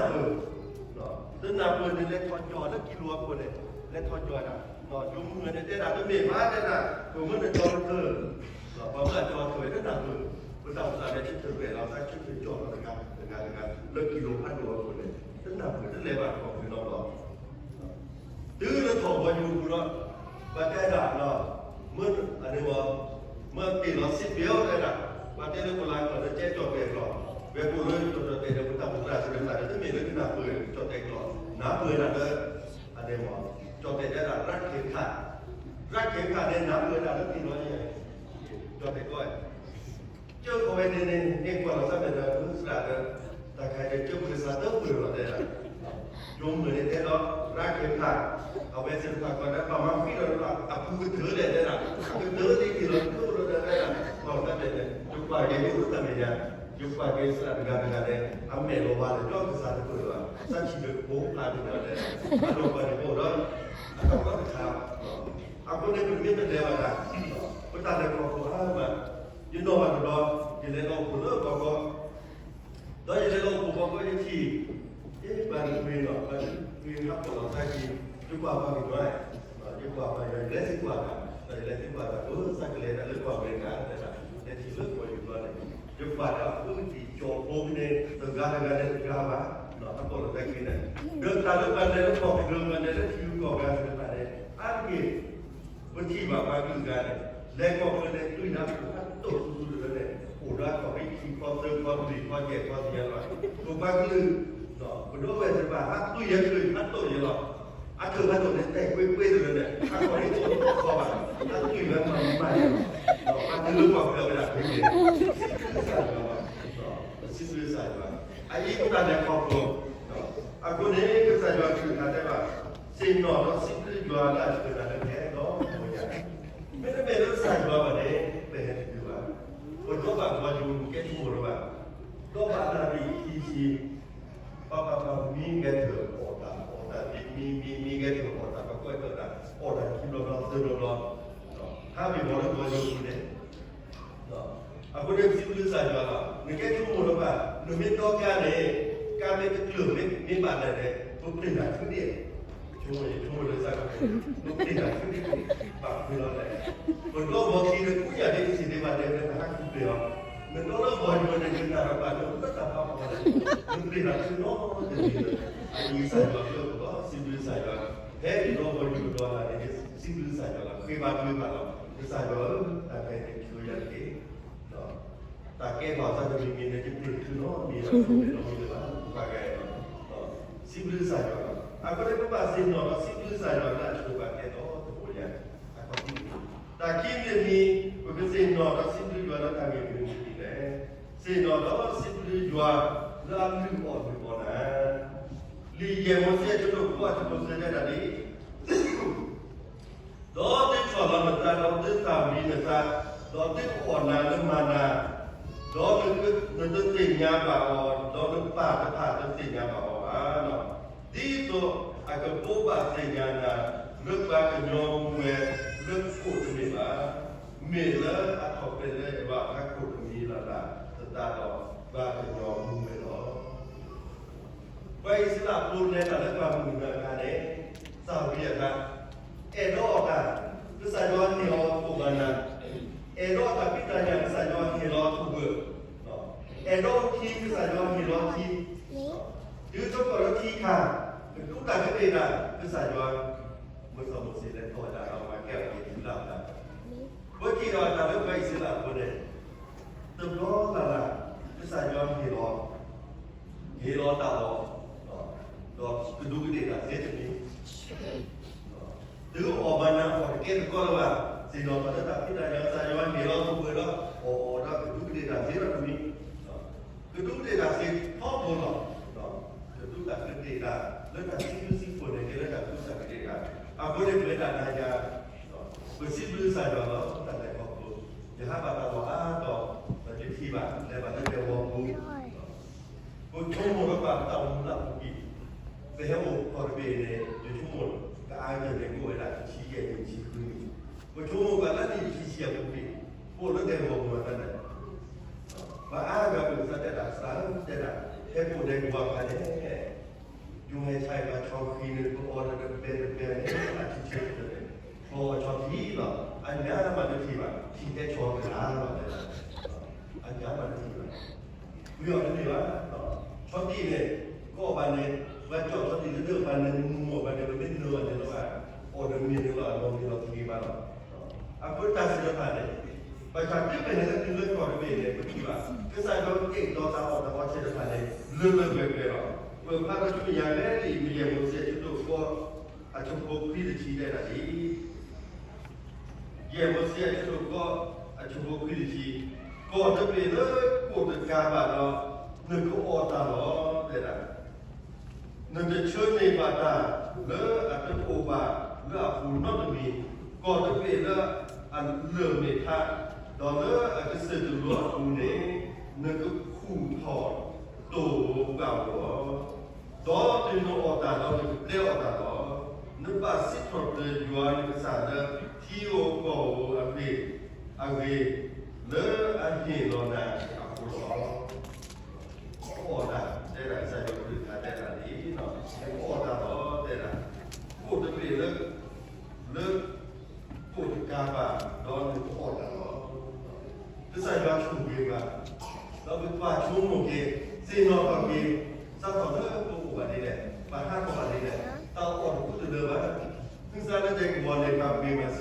ယိၤမုၣ်န့ၣ်တဲဒၣ်တမ့ၢ်ဘၣ်တဲဒၣ် ပမ့ၢ်နကၠီတခၢၣ်, ပှၤမ့ၢ်အကၠီတခၢၣ်ဝဲတနၢ်ပၢၢ်, ပတၢ်အိၣ်ဖျါန့ၣ်ဆၢထၢၣ်ဝဲလီၤသးဆၢထၢၣ်ကၠီလီၤတဂၤတဂၤတဂၤ လၢကံလိဖးဒိၣ်အခိၣ်န့ၣ် တနၢ်ပၢၢ်တလဲၤဘၣ်တခီၣ်ဖုးနီတဘျီ တုၤလၢထီၣ်ဂီၤယိၤပူၤဒီး ပှၤတဲဒၣ်, မ့ၢ်အန့ၣ်မ့ၢ် မ့ၢ်တ့ၢ်လီၤစံးဘျုးတဲဒၣ်, ပှၤတဲလၢပလၤကျိာ်လၢကဲကၠီၣ်တဲာ်ကျိာ်, ဝဲပအိၣ်လၢကၠီၣ်တဲာ်ဒီး ပတၢ်အိၣ်ဖျါစ့ၢ်ကီးန့ၣ် တမ့ၢ်လၢကနၢ်ပၢၢ်ကၠီၣ်တဲာ်ကျိာ်, နၢ်ပၢၢ်ဒၣ်လၢ အန့ၣ်မ့ၢ် ကၠီၣ်တဲာ်တဲဒၣ် ရၢၣ်ခ့ခၣ်, ရၢၣ်ခ့ခၣ်န့ၣ် နၢ်ပၢၢ်ဒၣ်လၢသ့ၣ်နီၣ်ယဲ ကၠီၣ်တဲာ်ကျိာ် ကၠီၣ်တဲာ်ကျိာ်ဝဲန့ၣ်န့ၣ် န့ၣ်ကွၢ်လီၤသးမဲာ်ဒီး ဒုးစရၣ်ဒီး တၢ်ခါအံၤန့ၣ် ကၠိပကစၢ်တပၢၢ်လီၤတဲဒၣ်, ယိၤမုၣ်န့ၣ်တဲဒီး ရၢၣ်ခ့ခၣ်, အဝဲသ့ၣ်တဖၣ်ကီးဒီး ပှၤမၤဃံဒီးအပူၤကတၢၢ်လဲၣ်တဲဒၣ်, အကတၢၢ်လံက့ၤလီၤကၠိလီၤတဲဒၣ်, ကွၢ်လီၤသးမဲာ်န့ၣ် ယကွၢ်က့ၤယအိၣ်လၢတၢ်မဲာ်ညါ, ယကွၢ်က့ၤစရၣ်တဂၤတဂၤန့ၣ် အမဲာ်လီၤဝါဒီး ကၠီကစၢ်တပၢၢ်လီၤ, သးဆံးဒီးကပိာ်ဖျါန့ၣ်ဒီး အဒိၣ်ပှၤန့ၣ်အိၣ်ဒီး အတၢ်ကီတခါ အဃိန့ၣ် ပမ့ၢ်တလဲၤဘၣ်တၢ် ပတၢ်လဲၤခီဖျိအါမး, ယနီၣ်ဘၣ်တဘျီ ယလဲၤလီၤအိၣ်ဖှိၣ်လၢကီၢ်ကီၢ်, ဒီးယလဲၤလီၤအိၣ်ဖှိၣ်ကီၢ်ကီၢ်ယထံၣ်, ယဘၣ်တဂ့ၤနီၤ ဘၣ်တဂ့ၤဟးဖီၣ်လီၤသးက့ၤ, ယကွၢ်ပှၤကညီ, ယကွၢ်ပှၤကညီ ယလဲၤသံကွၢ်တၢ်, ဒီးယလဲၤသံကွၢ်တၢ် ပသးကလဲၤတၢ်လၢကီၢ်အမဲရကၤတဲဒၣ်, လဲၤထံၣ်လၢကီၢ်ယိၤဘျီန့ၣ်, ယကွၢ်တၢ်အဃိကတံၢ်ကၠီၣ်ဖိကန့ၣ် တဂၤတဂၤန့ၣ်တဂၤဘၣ်, ဟးဖီၣ်လီၤသးက့ၤန့ၣ်, ဒီးတၢ်လၢပှၤလဲၤလၢကီၢ်ချၢ ပှၤလဲၤလၢထံဂုၤကီၢ်ဂၤသ့ၣ်တဖၣ်န့ၣ် အါတက့ၢ် ပထံၣ်ဘၣ်ပှၤကလုာ်တဂၤန့ၣ် လဲၤကီၢ်ချၢန့ၣ် တွံၢ်နါပှၤဟးတိၢ်ဆူၣ်ဆူၣ်တလၢန့ၣ် အိၣ်ဒီးကီၢ်ဖံထံကီၢ်သၢကီၢ်လွံၢ်ကီၢ်ယဲၢ်ကီၢ်သၢယဲၢ်လီၤ. ပပှၤကလုာ် ပဒိၣ်ဝဲၢ်သ့ၣ်တဖၣ် ဟးတွံၢ်ယဲၢ်ချုး ဟးတိၢ်ယဲၢ်လီၤ. အထုးဖးဒိၣ်န့ၣ် တဲာ်ကွ့ၢ်ကွ့ၢ်တလၢန့ၣ် အကီၢ်န့ၣ်တအိၣ်နီတခီဘၣ်, အသွံၣ်ဝဲမၤမၤယဲၢ်လီၤ, အတလၢပှၤဖျၢၣ်ဝဲဒၣ်ဖဲန့ၣ်, စံးဘျုးစၢ်ယွၤလီၤ, စံးဘျုးစၢ်ယွၤ, အအံၤပတၢ်လဲၤခီဖျိ, အဃိန့ၣ် ကစၢ်ယွၤကလုၢ်ကထါတဲဘၣ်, ဆ့ၣ်နီၤဒီးစံးဘျုးယွၤလၢအဆှၢနၤလၢဟဲဒီးတဝီညါ, မ့တမ့ၢ်လၢကစၢ်ယွၤဘၣ်န့ၣ် ပဟဲတတုၤဘၣ်, ပဒီးဘၣ်ကီၢ်ယူၤကဲဆိကမိၣ်လၢၤဘၣ်, ဒီးဘၣ်တၢ်ဒ်အံၤ ပှၤပှၤပှၤမံဂဲၤထၢၣ်အီၣ်တၢ် အီၣ်တၢ်မံမံမံမံဂဲၤထၢၣ်အီၣ်တၢ် ပကွဲးတၢ် အီၣ်တၢ်ခံဘျီဘျီသၢဘျီဘျီ, ဟးမ့ၢ်ဝဲလၢကီၢ်ယူၤန့ၣ်, အဃိန့ၣ် ပစံးဘျုးကစၢ်ယွၤလီၤ. နကဲဆိကမိၣ်လၢၤဘၣ်, နမ့ၢ်ဒီကါန့ၣ်, ကါမ့ၢ်တကျၢၤမ့ၢ်ဘၣ်လဲၣ်န့ၣ် ပပျ့ၤတၢ်ထုဒ့ၣ်, ဆိကမိၣ်ဆိကမိၣ်လၢကစၢ်ယွၤ, ပပျ့ၤတၢ်ထုဒ့ၣ်, ဘၣ်ပှ့ၤလီၤလဲၣ်, ပဒီဘီခံန့ၣ် ကူယၤဒ်အံၤစံးဒ်ဘၣ်တဲလၢနဟးကူပျ့ၤအီၤ, နဒီလၢဘီယူၤန့ၣ် နတၢ်ရပာ်လၢနတၢ်ပာ်ဖီၣ်လဲၣ်, နပျ့ၤတၢ်ထုနီတမံၤလၢၤ, အအံၤကစၢ်ယွၤကျၢၢ်ကီး စံးဘျုးကစၢ်ယွၤ, ဖဲယဒီဘီယူၤဒီးနၤန့ၣ် စံးဘျုးကစၢ်ယွၤလီၤ. ဃ့ဘါထုကဖၣ်လီၤ. ကစၢ်ယွၤဧၢ, တၢ်ခဲအံၤန့ၣ်ဆိယၤတက့ၢ်, တၢ်ကဲထီၣ်သးတမံၤမံၤန့ၣ် ယပျ့ၤတချုနီတမံၤလၢၤ, တမ့ၢ်နီတမံၤလၢၤဘၣ်, ပှၤဂၤအံၤလီၤ, စံးဘျုးကစၢ်ယွၤလီၤ. အဃိန့ၣ် ပဘၣ်ဆ့ၣ်နီၤဒီးစံးဘျုးကစၢ်ယွၤလၢအဆိပာ်ကဲထီၣ်တဝီညါ, အခီၣ်ထံး, တၢ်ခံမံၤတမံၤ, ပကဆ့ၣ်နီၤဒီးစံးဘျုးယွၤလၢတၢ်ဂ့ၢ်မနုၤတမံၤလဲၣ်. ဆ့ၣ်နီၤဒီးစံးဘျုးယွၤလၢအလုၢ်အီၣ်လုၢ်အီနၤ, လံာ်ယဲၢ်မိၤၡ့အဆၢဒိၣ်ဃိးအဆၢဖိသၢတဲဒၣ်ဒ်အံၤ, ဒီးသုဆီၣ်လီၤနသး, ဒီးသုသၣ်ဝံၤနသး, ဒီးသုကအီၣ်နၤလၢမၤနၤ, ဒီးနတသ့ၣ်ညါဘၣ်အီၤ, ဒီးနပၢ်တဖၣ်တသ့ၣ်ညါဘၣ်အီၤဘၣ်, ဒ်သိးအကဘိးဘၣ်သ့ၣ်ညါနၤ, လၢပှၤကညီမူဝဲလၢခိၣ်တမ့ၢ်ဘၣ်, မ့ၢ်လၢအထီၣ်ဖျဲးလၢယွၤအဖီခိၣ်တမံၤလၢ်လၢ်သတးဒီး ပှၤကညီမူဝဲလီၤ. ပှၤအံၣ်စရ့လးဖိလဲၤတၢ်လၢပှၢ်မုၢ်နၤအခါန့ၣ်, သၣ်ဝံၤအခါ, အဲၣ်ဒိးအီၣ်တၢ်, ကစၢ်ယွၤဟ့ၣ်လီၤအီၤခိၣ်ဘၣ်နၤ, အဲၣ်ဒိးအီၣ်တၢ်ဖံးတၢ်ညၣ်, ကစၢ်ယွၤဟ့ၣ်လီၤအီၤထိၣ်ဘၢၣ်, အဲၣ်ဒိးအီၣ်ထံ, ကစၢ်ယွၤဟ့ၣ်လီၤအီၤထံ, တုၤထီၣ်ကီၢ်လၢထံခါ, ကဒူးတၢ်ကဒ့ၣ်တၢ်, ကစၢ်ယွၤ, မုၢ်စီၤမိၤၡ့လဲၤထီၣ်ဝဲဒၣ်ဒီးပှၤကဲအီၤက့ၤယူဒၤတၢ်, ပှၤထံၣ်ဒီးတၢ်လၢပှၤအံၣ်စရ့လးဖိန့ၣ်, တဘျီလၢ်လၢ်, ကစၢ်ယွၤဟ့ၣ်လီၤ, ဟ့ၣ်လီၤတၢ်အီၣ်, ဒီးကဒူးကဒ့ၣ်တၢ်သ့တမံၤ, တုၤအီၣ်ဘၣ်နၤအီၣ်တကဲတကီလၢၤဘၣ်, စ့ၢ်ကီးပှၤလၢတၢ်ဖံးတၢ်ညၣ် ကစၢ်ယွၤဟ့ၣ်လီၤအီၤထိၣ်ဘၢၣ်ဒီး အီၣ်အီၤဒီးကဒူးကဒ့ၣ်တၢ်သ့ဒီးတမံၤ, ကဒူးကဒ့ၣ်တၢ်သ့ထီဘိလီၤ, ကဒူးတၢ်ကဒ့ၣ်တၢ်, လၢတၢ်သံဘျုးသံဖှိၣ်န့ၣ် ကဲလၢတၢ်ကဒူးတၢ်ကဒ့ၣ်တၢ်, အဃိန့ၣ် ပဝဲဒၣ်နၤယၤ, ပစံးဘျုးကစၢ်ယွၤလီၤ, တၢ်လဲၤခီဖျိ, ယဟးဘၣ်တၢ်လီၢ်အါတီၤ, ပတထံၣ်ဘၣ်, လဲၤဘၣ်လၢဒဲကဝီၤပူၤ ပဆိကမိၣ်လၢပတၢ်အိၣ်မူလၢအပူၤကွံာ်, ပဟဲအိၣ်ကီၢ်တဘ့ၣ်န့ၣ် ယဆိကမိၣ်, ကအါကတၢၢ်န့ၣ် ကအိၣ်ဝဲဒၣ်တဆံယဲၢ်နံၣ်တဆံဃုနံၣ်, ပဆိကမိၣ်ပှၤလၢနံၣ်တဆံဆံအပူၤကွံာ်, ပအိၣ်လၢဒဲကဝီၤပူၤအသးန့ၣ်, ပှၤအါဂၤပသးတဲဒၣ် ကစၢ်ဧၢတဲဒၣ်, ဟဲပအိၣ်ဒဲကဝီၤအခါန့ၣ် ယိၤဟဲဆါအံၤ ပှၤဆီဃံန့ၣ် ပအီၣ်တဘဲတဘဲန့ၣ် အထံဆၢကတၢၢ်န့ၣ်, ပအီၣ်ဆီထံလီၤ, အညါမးတထံၣ်ဘၣ်, ထံၣ်ဟဲဆီတဂၤလီၤ, အညါမးတထံၣ်ဘၣ်, ဝံၤအီၤတန့ၢ်ဘၣ်, ဆီထံၣ်န့ၣ်, ကအီၣ်ဘၣ်န့ၣ်, ပှၤကၠီၣ်ဆီထံၣ်လၢဒၢးဘၣ်န့ၣ် မူမီၢ်ဘၣ်န့ၣ် ပမ့ၢ်နၢဘၣ်န့ၣ်လီၤဘၣ်, အီၣ်တမ့ၢ်န့ၣ်လီၤ အလီၤမ့ၢ်လီၤတဂ့ၤဘၣ်လီၤ. အဃိတၢ်စံးတဖၣ်န့ၣ်, ဘၣ်ဆၣ်တုၤပဟဲလၢတုၤလၢကီၢ်တဘ့ၣ်န့ၣ် ပထံၣ်ဘၣ်, ကစၢ်ယွၤက့ၤဒီးတၢ်အီၣ်တၢ်အီဆၢတဖၣ်န့ၣ် လၢလၢပှဲၤပှဲၤလီၤ. ပဖးဒီးဆူမဲာ်ညါဖဲအံၤ မ့ၢ်ယဲၢ်မိၤၡ့အဆၢဒိၣ်ဃိး အဆၢဖိခွံတဆံတဲဒၣ်ဒ်အံၤ, ယဲၢ်မိၤၡ့အဆၢဒိၣ်ဃိး အဆၢဖိခွံတဆံ, ကီၢ်တဘ့ၣ်လၢကိၣ်တကၤဘၣ်ဒီး နကအီၣ်တၢ်လီၤ တဲဒၣ် နတဆၢန့ၢ်ဘၣ်တၢ်လၢအတအိၣ်ဘၣ်လၢအပူၤနီတမံၤ, ကီၢ်တဘ့ၣ်လၢအလၢၢ်မ့ၢ်ထါ, ဒီးလၢအကစၢၢ်ကလိအပူၤန့ၣ် နကခူၣ်ထီၣ်တိၢ်ဘၣ်အီၤလီၤ. ဒီးတုၤနအီၣ်တၢ်ဒီးနကပျဲအီၣ်တၢ်လီၤ. နဘၣ်စံးထီၣ်ပတြၢၤယွၤနကစၢ်လၢထံဧိၤကီၢ်ဧိၤအဂ့ၢ်, အဂ့ၢ်, လၢအဟ့ၣ်လီၤနၤအဃိလီၤ. ကအီၣ်တၢ် တဲဒၣ်ကစၢ်ယွၤကလုၢ်ကထါတဲဒၣ်န့ၣ်, နကအီၣ်တၢ်လီၤ တဲဒၣ်, ကိၣ်တဘ့ၣ်လၢ, လၢ, ကိၣ်တကၤဘၣ် ဒီးနကအီၣ်တၢ်လီၤ. ကစၢ်ယွၤဆိၣ်ဂ့ၤပှၤ, ဒီးပကဘၣ်ဆိကမိၣ်က့ၤ, သ့ၣ်နီၣ်ထီၣ်က့ၤ, စးထီၣ်လၢပအိၣ်ဘၣ်ဒ်လဲၣ်, ပဟးထီၣ်ဘၣ်ဒ်လဲၣ်, တၢ်အီၣ်တကူတလၢဘၣ်. မုၢ်ဆါလၢဒဲကဝီၤ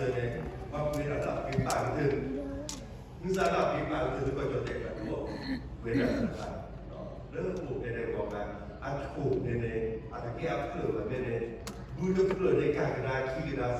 န့ၣ် ပှၤပှ့ၤမၤစၢၤန့ၣ်, ပှၤပှ့ၤတၢ်လၢအပှ့ၤပာ်ကတၢၢ် မုၢ်ဆါလၢအပှ့ၤပာ်ကတၢၢ်လၢကီၢ်ကၠီၣ်တဲာ်တၢ်ဒိၣ်အီၤ, ပှ့ၤတၢ်လၢပှၤ, လၢပအိၣ်ဖဲဒဲကဝီၤအခါ, အဆိၣ်န့ၣ်န့ၣ်, အတကဲအဖျၢၣ်ဘၣ်မ့ၢ်န့ၣ်, ဘုတဖျၢၣ်န့ၣ် ကၢ်ကဒါခံကဒါစၢၤကဒါပှၤဒိၣ်အဂၤ, အနီၢ်နီၢ်ပှၤန့ၣ် ဃုသါစၢၤတဖၣ်န့ၣ် ပှၤကိးဒၣ်လၢဘုန့ၣ် ပှၤဒိၣ်လၢဆီဆါ အဃိန့ၣ် ပကွၢ်က့ၤ တၢ်အီၣ်တၢ်အီသ့ၣ်တဖၣ် ညၣ်အုၣ်န့ၣ် အဖျၢၣ်ဖှံဘၣ်တၢ်ဒီးပှၤဆါဒီးဘိသ့ၣ်တဖၣ် ပအီၣ်ဘဲလီၤဖဲန့ၣ်အခါန့ၣ် ဘၣ်ဆၣ်ပတနံၤလၢပဟဲတုၤလၢကစၢ်ယွၤဆှၢပှၤလၢကျဲဒီးပညါန့ၣ် စံးဘျုးယွၤလၢအမုာ်အီၤတဂၤ တၢ်အီၣ်တၢ်အီသ့ၣ်တဖၣ်လၢလၢပှဲၤပှဲၤလီၤ. မဟါန့ၣ်ယကွၢ်တၢ်အီၣ်တၢ်အီန့ၣ် ဘၣ်ယတၢ်မိၣ်က့ၤပျံၤသးကမူၣ်က့ၤကိၣ်တၢ်တဖၣ်လီၤ. တၢ်အီၣ်တၢ်အီတၢ်ဖံးတၢ်ညၣ်သ့ၣ်တဖၣ်လၢလၢပှဲၤပှဲၤ အိၣ်ဖဲန့ၣ် အီၣ်ဘၣ်တၢ်လၢလၢပှဲၤပှဲၤ အီၣ်ဘၣ်လၢလၢပှဲၤပှဲၤန့ၣ် ပသ့ၣ်နီၣ်ထီၣ်က့ၤတၢ်အီၣ်လၢအိၣ်န့ၣ်ဒီး မၤလီၤက့ၤတၢ်အီၣ်လၢယိၤကီၢ်လီၤ. ဒီးယထံၣ်ဘၣ်ဂၤမၤလီၤက့ၤတၢ်အီၣ်ညၣ်အုၣ်န့ၣ် မၤလီၤက့ၤတၢ်အီၣ်လၢဒုးကလုာ် အဃိန့ၣ် ပစံးဘျုးယွၤလီၤ. သ့ၣ်နီၣ်ထီၣ်ဒီးစံးဘျုးယွၤလၢအမုာ်အီၤတဂၤန့ၣ်တက့ၢ်. တၢ်သၢမံၤတမံၤ, သ့ၣ်နီၣ်ဒီးစံးဘျုးယွၤလၢအဒုးကူဒုးသိးနၤ သ့ၣ်နီၣ်ဒီးစံးဘျုးယွၤလၢအဒုးကူဒုးသိးနၤတက့ၢ်. ယဲၢ်မိၤၡ့အဆၢဒိၣ်ဃိးအဆၢဖိလွံၢ်တဲဒၣ်, နကူနသိးတလီၤလံၤဘၣ်, နကူနသိးတလီၤလံၤဘၣ်လၢနဂီၢ်ဘၣ်, ဒီးနခီၣ်တညီထီၣ်ဘၣ်လၢအနံၣ်လွံၢ်ဆံအတီၢ်ပူၤဘၣ်လီၤ. ကူသိးတလီၤလံၤဘၣ်, ကစၢ်ယွၤကလုၢ်ကထါတဲအီၤဘၣ်, ဒီးနခီၣ်န့ၣ်တညီဘၣ် အခီပညီန့ၣ်လဲၣ်, အခီပညီပှၤအံၣ်စရ့လးဖိန့ၣ် ထဲအလဲၤဘၣ်လၢပှၢ်မုၢ်နၤ ကဘၣ်ကီဘၣ်ခဲ ပှၤကွၢ်ဆူမဲာ်ထီၣ်တၢ်ကလုာ်ကလုာ်စ့ၢ်ကီးနာ်က့န့ၣ်, ဒုးကကစၢ်ယွၤပလီၢ်တၢ်ကူတၢ်သိး တၢ်တလီၤလံၤဘၣ်, အတလီၤလံၤဘၣ်, ဒီးတကးဒံးဘၣ်, လၢခီၣ်တညီဘၣ် ခီၣ်တညီဘၣ် အခီပညီကစၢ်ယွၤကတဲာ်ကတီၤတၢ်, အခီၣ်ဖံး အခီၣ်တၢ်ဘ့ၣ်အဂ့ၢ်, န့ၢ်တ့ၢ်လီၤဝဲဒၣ်, ခါလၢပှၢ်မုၢ်ကနၢကါ လၢမ့ၢ်မူခိၣ်အကါ တၢ်ကိၢ်တမၤဘၣ်ထံအခီၣ်ဘၣ် တညီဘၣ်. အဃိတၢ်စံးတဖၣ်အံၤ ပစံးဘျုးကစၢ်ယွၤလီၤ. ပဆိကမိၣ်က့ၤ, ပပာ်က့ၤက့ၤ သ့ၣ်နီၣ်ထီၣ်က့ၤ, ပှၤအါဂၤအုၣ်အသးလီၤ. ဖဲပအိၣ်လၢဒဲကဝီၤအခါန့ၣ် တၢ်ကူတၢ်သိးဒီးပှၤကညီအကျိာ်သိးပှဲၤတန့ၢ်ဘၣ်. တၢ်လီၤကွၢ်ဂ့ၤမး, ကပှ့ၤပှ့ၤတန့ၢ်ဘၣ်, ကပှ့ၤတန့ၢ်ဘၣ်. ဘၣ်ဆၣ်တုၤဟဲတုၤလၢကီၢ်ရ့ၣ်ကါ, ကါတပှ့ၤ, ကါတပှ့ၤ, တၢ်ကူတၢ်သိးလၢကီၢ်ကၠီၣ်တဲာ်ခဲလၢာ် အပှ့ၤထီၣ်မးလီၤ. ဘၣ်မနုၤလၢအပှ့ၤထီၣ်လဲၣ်. ပဒီပုၢ်ဝဲၢ်သ့ၣ်ပှ့ၤ, ပှ့ၤလၢသ့ၣ်ဒီလၣ်လၢ အပှ့ၤဒီလၣ်အီၤလၢတၢ်ပှ့ၤထီၣ်, တုၤတထံၣ်ဘၣ်တဘျုးဂၤ, အလီၢ်မံၤန့ၣ် ကူတလၢာ်တဂၤ, မၤလီၤအသီဒီး မၤလီၤန့ၢ်သကိးဆွ့အီၤ မၤလီၤန့ၢ်ထံၣ်လၢအသီ, မၤလီၤန့ၢ်, အခီပညီလိၤလၢကစၢ်ယွၤကလုၢ်ကထါလီၤ. လၢတၢ်ကူတၢ်သိးလၢနလိၤန့ၣ် တလီၤမံၤဘၣ်တဲလၢကစၢ်ယွၤတဲလီၤ, တလီၤမံၤဘၣ်. ပဟဲဖဲပစံးဘျုးကစၢ်ယွၤလီၤ. ယဟဲ အပူၤကွံာ်ယတဲတဘျုးတီၤလံ, ယဟဲတုၤကီၢ်အမဲရကၤ, တၢ်လၢထံၣ်ကစၢ်ယွၤမၤတၢ်လီၤလၢခီၣ်ထံးဒီးန့ၣ်, ယလဲၤတုၤလၢပှၤဟံၣ်လၢပှၤဘၣ်မံၤယၤလီၤ. ယလဲၤတုၤဒီး လဲၤဒီးသရၣ်ဒိၣ်ထူဝ့ၣ်ခံဂၤ, လဲၤဒီးပတဲအံၤ, တုၤမၤလဲၤတဲအီၤ သရၣ်ဧၢ နဘၣ်မံၤထဲဟံၣ်တဖျၢၣ်လီၤ. ဒီးပလဲၤတုၤပအီထီၣ်ပလဲၤတၢ်လၢပှၤမံၤလၢမဲာ်တဂၤ, ယမ့ၢ်တဲဒၣ်ကဘၣ်လီၤ, တၢ်ခါအံၤဒီး ပလီၢ်ဘၣ်ကူၣ်ဝဲန့ၣ် ပှၤဟဲဘၣ်မံၤဝဲဟံၣ်တဖျၢၣ် ဘၣ်မနုၤလဲၣ်, အခီၣ်ဖံးန့ၣ် အ့ၣ် အခီၣ်ဖံးလီၤကဒါန့ၣ်ဝဲလီၤ, လၢပျံၤဝဲတၢ်မၤန့ၣ် ပျံၤဝဲတၢ်မၤန့ၣ် ပှဲၤကုၢ်လီၤ, ပအိၣ်လၢပှဲၤဒီးပှဲၤဒီး ပဟဲလၢစူၢ်ပူၤ တၢ်ပှဲၤဟဲဝဲဟံၣ်ပှၤဃီန့ၣ်, ပမ့ၢ်လဲၤတုၤလၢဟံၣ်ဖျၢၣ်ဒီး ပကထံၣ်ဘၣ်ခီၣ်ဖံးအါဂီၢ်ဝဲန့ၣ်, ပှၤတမံၤပှဲၤဝဲလီၤ ဝဲၢ်ဖိမုၣ်န့ၣ် ပှၤတမဲာ်ဘၣ်ဘၣ်ကံၣ်ဂၤပူၤယဲၢ်လီၤ ပှၤန့ၣ် ပှၤန့ၣ် ပဒိၣ်ဒီးခီၣ်ဖံးဝဲယဲၢ်လီၤ, တုၤနလဲၤထီၣ်တုၤလၢဟံၣ်ပူၤန့ၣ် ဒီးပှၤမုၣ်ပှၤမုၣ်န့ၣ် ကွံာ်ဂၤ အခီၣ်ဖံးန့ၣ် ပဝဲကူၣ်ရံၣ်ဆံးလဲၣ်, တၢ်လီၤကူၣ်ရံၣ်ဆံးဘၣ်န့ၣ်, ဒီးယနာ်သပှၢ်တၢၢ်လၢပဝဲဒၣ်သ့ၣ်တဖၣ်န့ၣ် ယဆိကမိၣ်တဂၤလၢတဂၤလီၤကဲက့ၤကူကူဘၣ် လၢတၢ်ဂိၢ်ခါကစၢ်နီၤခီၣ်ဖံးအိၣ်တကလုာ်, တၢ်ကိၢ်ခါအိၣ်တကလုာ်, တၢ်ဟးလိာ်ကွဲအိၣ်ဒီးတကလုာ်, တၢ်လိာ်ကွဲဒီးအိၣ်ဒီးတကလုာ်, ခီၣ်ဖံးမ့ၢ်ခီၣ်ဖံးလီၤ, ခီၣ်ဖံးခဲလၢာ်လီၤ. အဃိန့ၣ်စံးဘျုးကစၢ်ယွၤလီၤ. ပှၤအံၣ်စရ့လးဖိသ့ၣ်တဖၣ်ဒ်န့ၣ်လီၤ. တဲဒၣ်ကစၢ်ယွၤဆှၢဝဲဒၣ်န့ၣ် ဒီးနခီၣ်တညီထီၣ်ဘၣ်လၢအနံၣ်လွံၢ်ဆံအတီၢ်ပူၤဘၣ်. ပစံးဘျုးကစၢ်ယွၤလီၤ. အိၣ်လၢကီၢ်ကၠီၣ်တဲာ် ပမ့ၢ်ဘၣ်လဲၤက့ၤဝဲဒၣ် အါ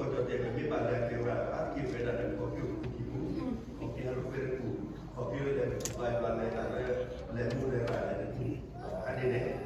တက့ၢ်ဝဲဒၣ်လၢခီၣ်ဖံးအိၣ်တကလုာ်, ခီၣ်ဖံးဟးလိာ်ကွဲတကလုာ်, ခီၣ်ဖံးဝဲလဲၤကဘၣ်ယွၤလဲၤတၢ်လၢ လဲၤမူလဲၤဘၣ်လဲၤတကလုာ်, အါန့ၣ်န့ၣ်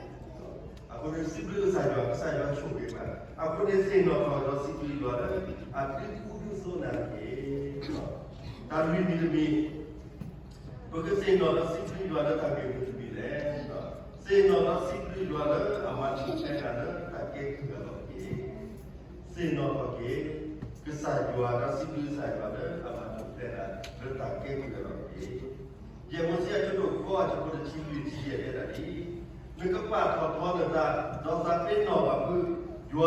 အဃိန့ၣ်စံးဘျုးကစၢ်ယွၤ, ကစၢ်ယွၤဆိၣ်ဂ့ၤဘၣ်. အဃိန့ၣ်သ့ၣ်နီၣ်ထီၣ်ဒီးစံးဘျုးယွၤလၢ အဒုးကူဒုးသိးနၤတက့ၢ်. တၢ်လွံၢ်မံၤတမံၤ ပကသ့ၣ်နီၣ်ဒီးစံးဘျုးယွၤလၢတၢ်ဂ့ၢ်မနုၤတမံၤလဲၣ်. သ့ၣ်နီၣ်ဒီးစံးဘျုးယွၤလၢအမၤထူၣ်ဖျဲးနၤလၢတၢ်ကဲကုၢ်အလီၢ်တက့ၢ်. သ့ၣ်နီၣ်ထီၣ်က့ၤ ကစၢ်ယွၤဒီးစံးဘျုးကစၢ်ယွၤလၢအမၤထူၣ်ဖျဲးနၤလၢတၢ်ကဲကုၢ်အလီၢ်တက့ၢ်. ယဲၢ်မိၤၡ့အဆၢဒိၣ်ဃိးအဆၢဖိတဆံလွံၢ်ဆံယဲၢ်တဲဒၣ်ဒ်အံၤ, နကပာ်ထီၣ်ထီနသး ဒီးသးပ့ၤနီၣ်ဘၣ်ဖုး, ယွၤနကစၢ်ဒၣ်ဒုးဟးထီၣ်ကွံာ်နၤလၢကီၢ်အဲၤကူပတူးအပူၤ, လၢပှၤကုၢ်ကီၤဟံၣ်ပူၤ, လၢအဒုးလဲၤနၤလၢဘၤဘူၤလိၣ်ကနၢဖးဒိၣ်, အိၣ်ဒီးတၢ်ပျံၤအလီၢ်, ဂုၢ်သရၣ်, ဒီးပတ့ၤဖျဲး, ဒီး အလီၢ်ဃ့ဖဲထံတအိၣ်ဘၣ်, လၢအကဒုးဟဲထီၣ်ထံၣ်လၢနဂီၢ်လၢလၢၢ်မ့ၣ်ပိၢ်အပူၤလီၤ. အအံၤမ့ၢ်ဝဲဒၣ်ကစၢ်ယွၤကလုၢ်ကထါလၢတဲဒၣ်, ယွၤနကစၢ်ဒၣ်ဒုးဟးထီၣ်ကွံာ်နၤလၢကီၢ်အဲၤကူပတူး လၢပှၤကုၢ်ဖိအဟံၣ်ပူၤလီၤ. ပကွၢ်က့ၤပတၢ်အိၣ်မူလၢအပူၤကွံာ် ပအိၣ်ဘၣ်ထံကီၢ်, ပပှၤလုၢ်ပှၤယီၤ, အိၣ်လၢကီၢ်လၤကီၢ်ပယီၤဂ့ၤ, အိၣ်လၢကီၢ်ကၠီၣ်တဲၣ်ဂ့ၤ, ဘၣ်တဘၣ်ပှၤဒ်ပှၤကလုာ်ဒ်သိး ပတီၢ်ဖံးဘၣ်အိၣ်ဒ်သိးဘၣ်, အိၣ်လၢပှၤဖီလာ်တဲပှၤဘၣ်ပှၤ ယဲယဒိၣ်ထီၣ်ဘၣ်လၢကီၢ်ကၠီၣ်တဲၣ်, မၤလိတၢ်အခါ, ပှၤကၠီၣ်တဲၣ်ဖိသ့ၣ်တဖၣ် ဒုးဘျဲၣ်ပှၤကလုာ်ကလုာ်လီၤ. ဒုးဘျဲၣ်ပှၤ, တဲဒိးတဲဆီၣ်ပှၤကလုာ်ကလုာ်, အဃိန့ၣ်သ့ၣ်နီၣ်ထီၣ်က့ၤ, ပမ့ၢ်ကွၢ်က့ၤပတၢ်အိၣ်မူဒ်န့ၣ်စ့ၢ်ကီး တၢ်လၢပဒီပုၢ်ဝဲၢ်သ့ၣ်တဖၣ် ဒိၣ်ထီၣ်ဘၣ်လၢထံလီၢ်ကီၢ်ပူၤ, ဒီးပအိၣ်ဘၣ်လီၤ အိၣ်တသ့ဆိးတသ့လၢၤဘၣ် လၢတၢ်ကီတၢ်ခဲလီၤ. တုၤနဟဲအိၣ်လၢဒဲကဝီၤပူၤ, နအိၣ်လၢဒဲကဝီၤပူၤန့ၣ်, နတၢ်ခွဲးတၢ်ယာ်တအိၣ်ဘၣ်, နကဃ့ၢ်ထီၣ်, နကဃ့ၢ်ထီၣ်ဟးလီၤ, နတၢ်သဘျ့လၢနကဖံးကမၤတၢ်တအိၣ်ဘၣ်, နတၢ်ခွဲးတၢ်ယာ်လၢနကပှ့ၤဟံၣ်ပှ့ၤဃီ ပှ့ၤကါပှ့ၤစိသ့ၣ်, ပှ့ၤတၢ်တမံၤန့ၣ် နမၤတၢ်တညီဘၣ်. ဒ်ပှၤလုၢ်အီၣ်ပှၤလၢကီၢ်ဘၣ်, ပှၤအံၣ်စရ့လးဖိအိၣ်လၢအဲၤကူပတူးပူၤန့ၣ်, ပှၤအဲၤကူပတူးအဲၣ်ဒိးဒုးအီၤဒၢလဲၣ် ဟဲအီၣ်ဘၣ်ဒ်န့ၣ်လီၤ. ကမၤတၢ်ဖဲဒၣ်အသးကသူၣ်ထီၣ်, အထံအကီၢ်သူၣ်ထီၣ်, အဟံၣ်အဃီသူၣ်ထီၣ် တၢ်ဂ့ၢ်တၢ်ကျိၤတၢ်မူတသ့ဘၣ်. ပှၤအံၣ်စရ့လးဖိဖဲကူပတူးအသး, ပကွၢ်က့ၤပပှၤကလုာ်အတၢ်လဲၤခီဖျိ, ပဝဲဒၣ်နၤယၤသ့ၣ်တဖၣ် ပအိၣ်လၢထံလီၢ်ကီၢ်ပူၤ, ပကသူၣ်ထီၣ်တၢ်အိၣ်မူတညီဘၣ်လၢတၢ်ကီတၢ်ခဲလီၤ. တုၤတၢ်ဒဲးဘးပှၤဆှၢတၢ်တုၤလၢမုၢ်မဆါတနံၤ, ပဒီပုၢ်ဝဲၢ်ပပှၤကလုာ်ပှၤခရံာ်ဖိအံၤအသီတၢ်ဆၢလၢဆၢကတီၢ်ခဲအံၤ, တုၤပဟဲအိၣ်လၢဒဲကဝီၤပူၤ, ပအဲၣ်ဒိးသူၣ်ထီၣ်တၢ်အိၣ်မူ နဟးထီၣ်ဒဲကဝီၤချၢ, ပှၤဖီၣ်ဘၣ်, လဲၤမၤတၢ်ဒီးဟဲက့ၤ, ပှၤဖီၣ်ဘၣ် ပှၤဟံးန့ၢ်ပကျိၣ်စ့ခဲလၢာ်, တၢ်အံၤန့ၣ်အိၣ်ထီၣ်ဝဲဒၣ်ခဲအံၤခဲအံၤလီၤ. အဃိန့ၣ် ပမ့ၢ်ကွၢ်က့ၤတၢ်အိၣ်မူန့ၣ် တလီၤဆီဒီး တၢ်လၢပှၤကဲကုၢ်လီၤဘၣ်, လၢတၢ်သဘျ့တအိၣ်, တၢ်ခွဲးတၢ်ယာ်တအိၣ်, လၢသူၣ်ထီၣ်တၢ်အိၣ်မူလၢခါဆူညါ, ပဖိမုၣ်ဖိခွါကဒိးန့ၢ်ဘၣ်တၢ်မုာ်တၢ်ခုၣ်သ့လဲၣ်, ပတၢ်ဆိကမိၣ်သ့ၣ်တဖၣ်န့ၣ်, ဆိကမိၣ်တထီၣ်ဘၣ်နီတဘျီဘၣ်. ဘၣ်ဆၣ်မုၢ်တနံၤလၢကစၢ်ယွၤဆှၢပှၤ, ဟဲတုၤလၢထံကီၢ်တဘ့ၣ်, မ့ၢ်ထံကီၢ်လၢပှဲၤဒီးတၢ်ကူၣ်ဘၣ်ကူၣ်သ့, ထံကီၢ်လၢပှဲၤဒီးစိကမီၤ, ထံကီၢ်လၢပှဲၤဒီးတၢ်သဘျ့တၢ်ခွဲးတၢ်ယာ်, ကီၢ်အမဲရကၤပှၤပာ်ဒၣ်လၢမ့ၢ်ကီၢ်လၢအပှဲၤဒီးတၢ်သဘျ့တၢ်ခွဲးတၢ်ယာ် ပှၤကိးကလုာ်ဒဲးန့ၣ်အိၣ်တ့ၢ်, အဃိန့ၣ် ပစံးဘျုးကစၢ်ယွၤန့ၣ်လီၤ. သ့ၣ်နီၣ်ထီၣ်က့ၤ, ဒီးစံးဘျုးယွၤလၢအမၤတၢ်လၢတၢ်ကဲကုၢ်အလီၢ်န့ၣ်, ဒ်ကစၢ်ယွၤဆိၣ်ဂ့ၤပှၤအံၣ်စရ့လးဖိန့ၣ်, ဆိၣ်ဂ့ၤဘၣ်ပှၤကလုာ်ဒ်န့ၣ်စ့ၢ်ကီးလီၤ. တၢ်ယဲၢ်မံၤတမံၤ, ပကသ့ၣ်နီၣ်ထီၣ်ဒီးစံးဘျုးကစၢ်ယွၤလၢတၢ်ဂ့ၢ်မံၤတမံၤလဲၣ်. ယဲၢ်မံၤတမံၤန့ၣ် ပထံၣ်ဘၣ်ဖဲလံာ်ယဲၢ်မိၤၡ့အဆၢဒိၣ်ဃိး, အဆၢဖိတဆံဃိး, လံာ်ယဲၢ်မိၤၡ့အဆၢဒိၣ်ဃိး အဆၢဖိတဆံဃိးတဲဒၣ်ဒ်အံၤ, မ့မ့ၢ်နဘၣ်သ့ၣ်နီၣ်ထီၣ်ယွၤနကစၢ်လီၤ. အဂ့ၢ်ဒ်အံၤ, မ့ၢ်အဝဲဒၣ်လၢအဟ့ၣ်လီၤနၤလၢ တၢ်စိအကမီၤ, လၢနကန့ၢ်ဘၣ်နစုလီၢ်နခီၣ်ခိၣ်လၢအီၤ, ဒ်သိးအကဒုးအိၣ်ဂၢၢ်ဆိးကျၢၤအတၢ်အိၣ်လီၤအီလီၤ, လၢအဆိၣ်တၢ်အကပၤတဖၣ်, ဒ်လၢမုၢ်မဆါတနံၤအံၤအသိးန့ၣ်လီၤ. သ့ၣ်နီၣ်ထီၣ်ယွၤနကစၢ်, ယွၤနကစၢ်, အဂ့ၢ်ဒ်အံၤ, မ့ၢ်အဝဲဒၣ်လၢအဟ့ၣ်လီၤနၤလၢ တၢ်စိတၢ်ကမီၤလၢနကန့ၢ်ဘၣ် နစုလီၢ်နခီၣ်ခိၣ်န့ၣ်လီၤ. အအံၤပသ့ၣ်နီၣ်ထီၣ်ဘၣ်, ဒီးယဟဲမ့ၢ်ယထံၣ်ဘၣ်, ကစၢ်ယွၤအဘျုးအဖှိၣ်လီၤ. ပဒီပုၢ်ဝဲၢ်သ့ၣ်တဖၣ်, ဒုးဟဲတုၤဖဲအိၣ်ထဲစှၤနံၣ်လီၤ, ယဲၢ်နံၣ်ဃုနံၣ်အနံၣ်တဆံ ကစၢ်ယွၤဟ့ၣ်စိဟ့ၣ်ကမီၤပှၤ, ကစၢ်ယွၤဆိၣ်ဂ့ၤပှၤ, လၢပကပှ့ၤဟံၣ်ပှ့ၤဃီသ့ၣ်တဖၣ်, ပစံးဘျုးကစၢ်ယွၤလီၤ. ဒီးပစံးဘျုးကစၢ်ယွၤ, အပူၤကွံာ်န့ၣ်လဲၤဟဲတဘါယၤလၢလ့မုၢ်အနံၤ, အဝဲဒၣ်တဲဒၣ်သးဧၢ သ့ၣ်နီၣ်ထီၣ်ယွၤဒီးဖိ, မ့ၢ်ဘၣ်ကစၢ်ယွၤအသးဝဲဒၣ်, ဒိၣ်ဘၣ်ဟံၣ်ဖိတဖျၢၣ်က့ၤ တဲဒၣ်က့ၤဆူၣ်ထီၣ်တၢ်မူဖဲ, နမ့ၢ်ဘၣ်ကညီအိၣ်ဟံၣ်လၢအပၢ်မ့ၢ်ထီၣ်ပှဲၤန့ၣ် နအိၣ်ကဲက့ၤဘၣ်တဲဒၣ် အဃိန့ၣ် ပဘါထုကဖၣ်သ့ၣ်နီၣ်ထီၣ်ဘၣ်လီၤ. ပစံးဘျုးကစၢ်ယွၤဟဲတနံၤ, ပထံၣ်ဘၣ်ကစၢ်ယွၤဆိၣ်ဂ့ၤအီၤ, အဝဲဒၣ်န့ၢ်ဘၣ်န့ၣ်, လၢကစၢ်ယွၤကတဲာ်ကတီၤ, ဒ်န့ၣ်အသိးပပှၤကလုာ်ဟဲလီၤလၢတၢ်လီၢ်ဖဲ, ပှၤကလုာ်ဂၤအဲၣ်ဒိးဟဲဆူၣ်လီၤတၢ်အိၣ်မူလၢကီၢ်အမဲရကၤဖဲ, လီၤဆီဒၣ်တၢ်ပှၤကၠီၣ်တဲၣ်ဖိ အဲၣ်ဒိးဟဲဖံးဟဲမၤတၢ်, အဲ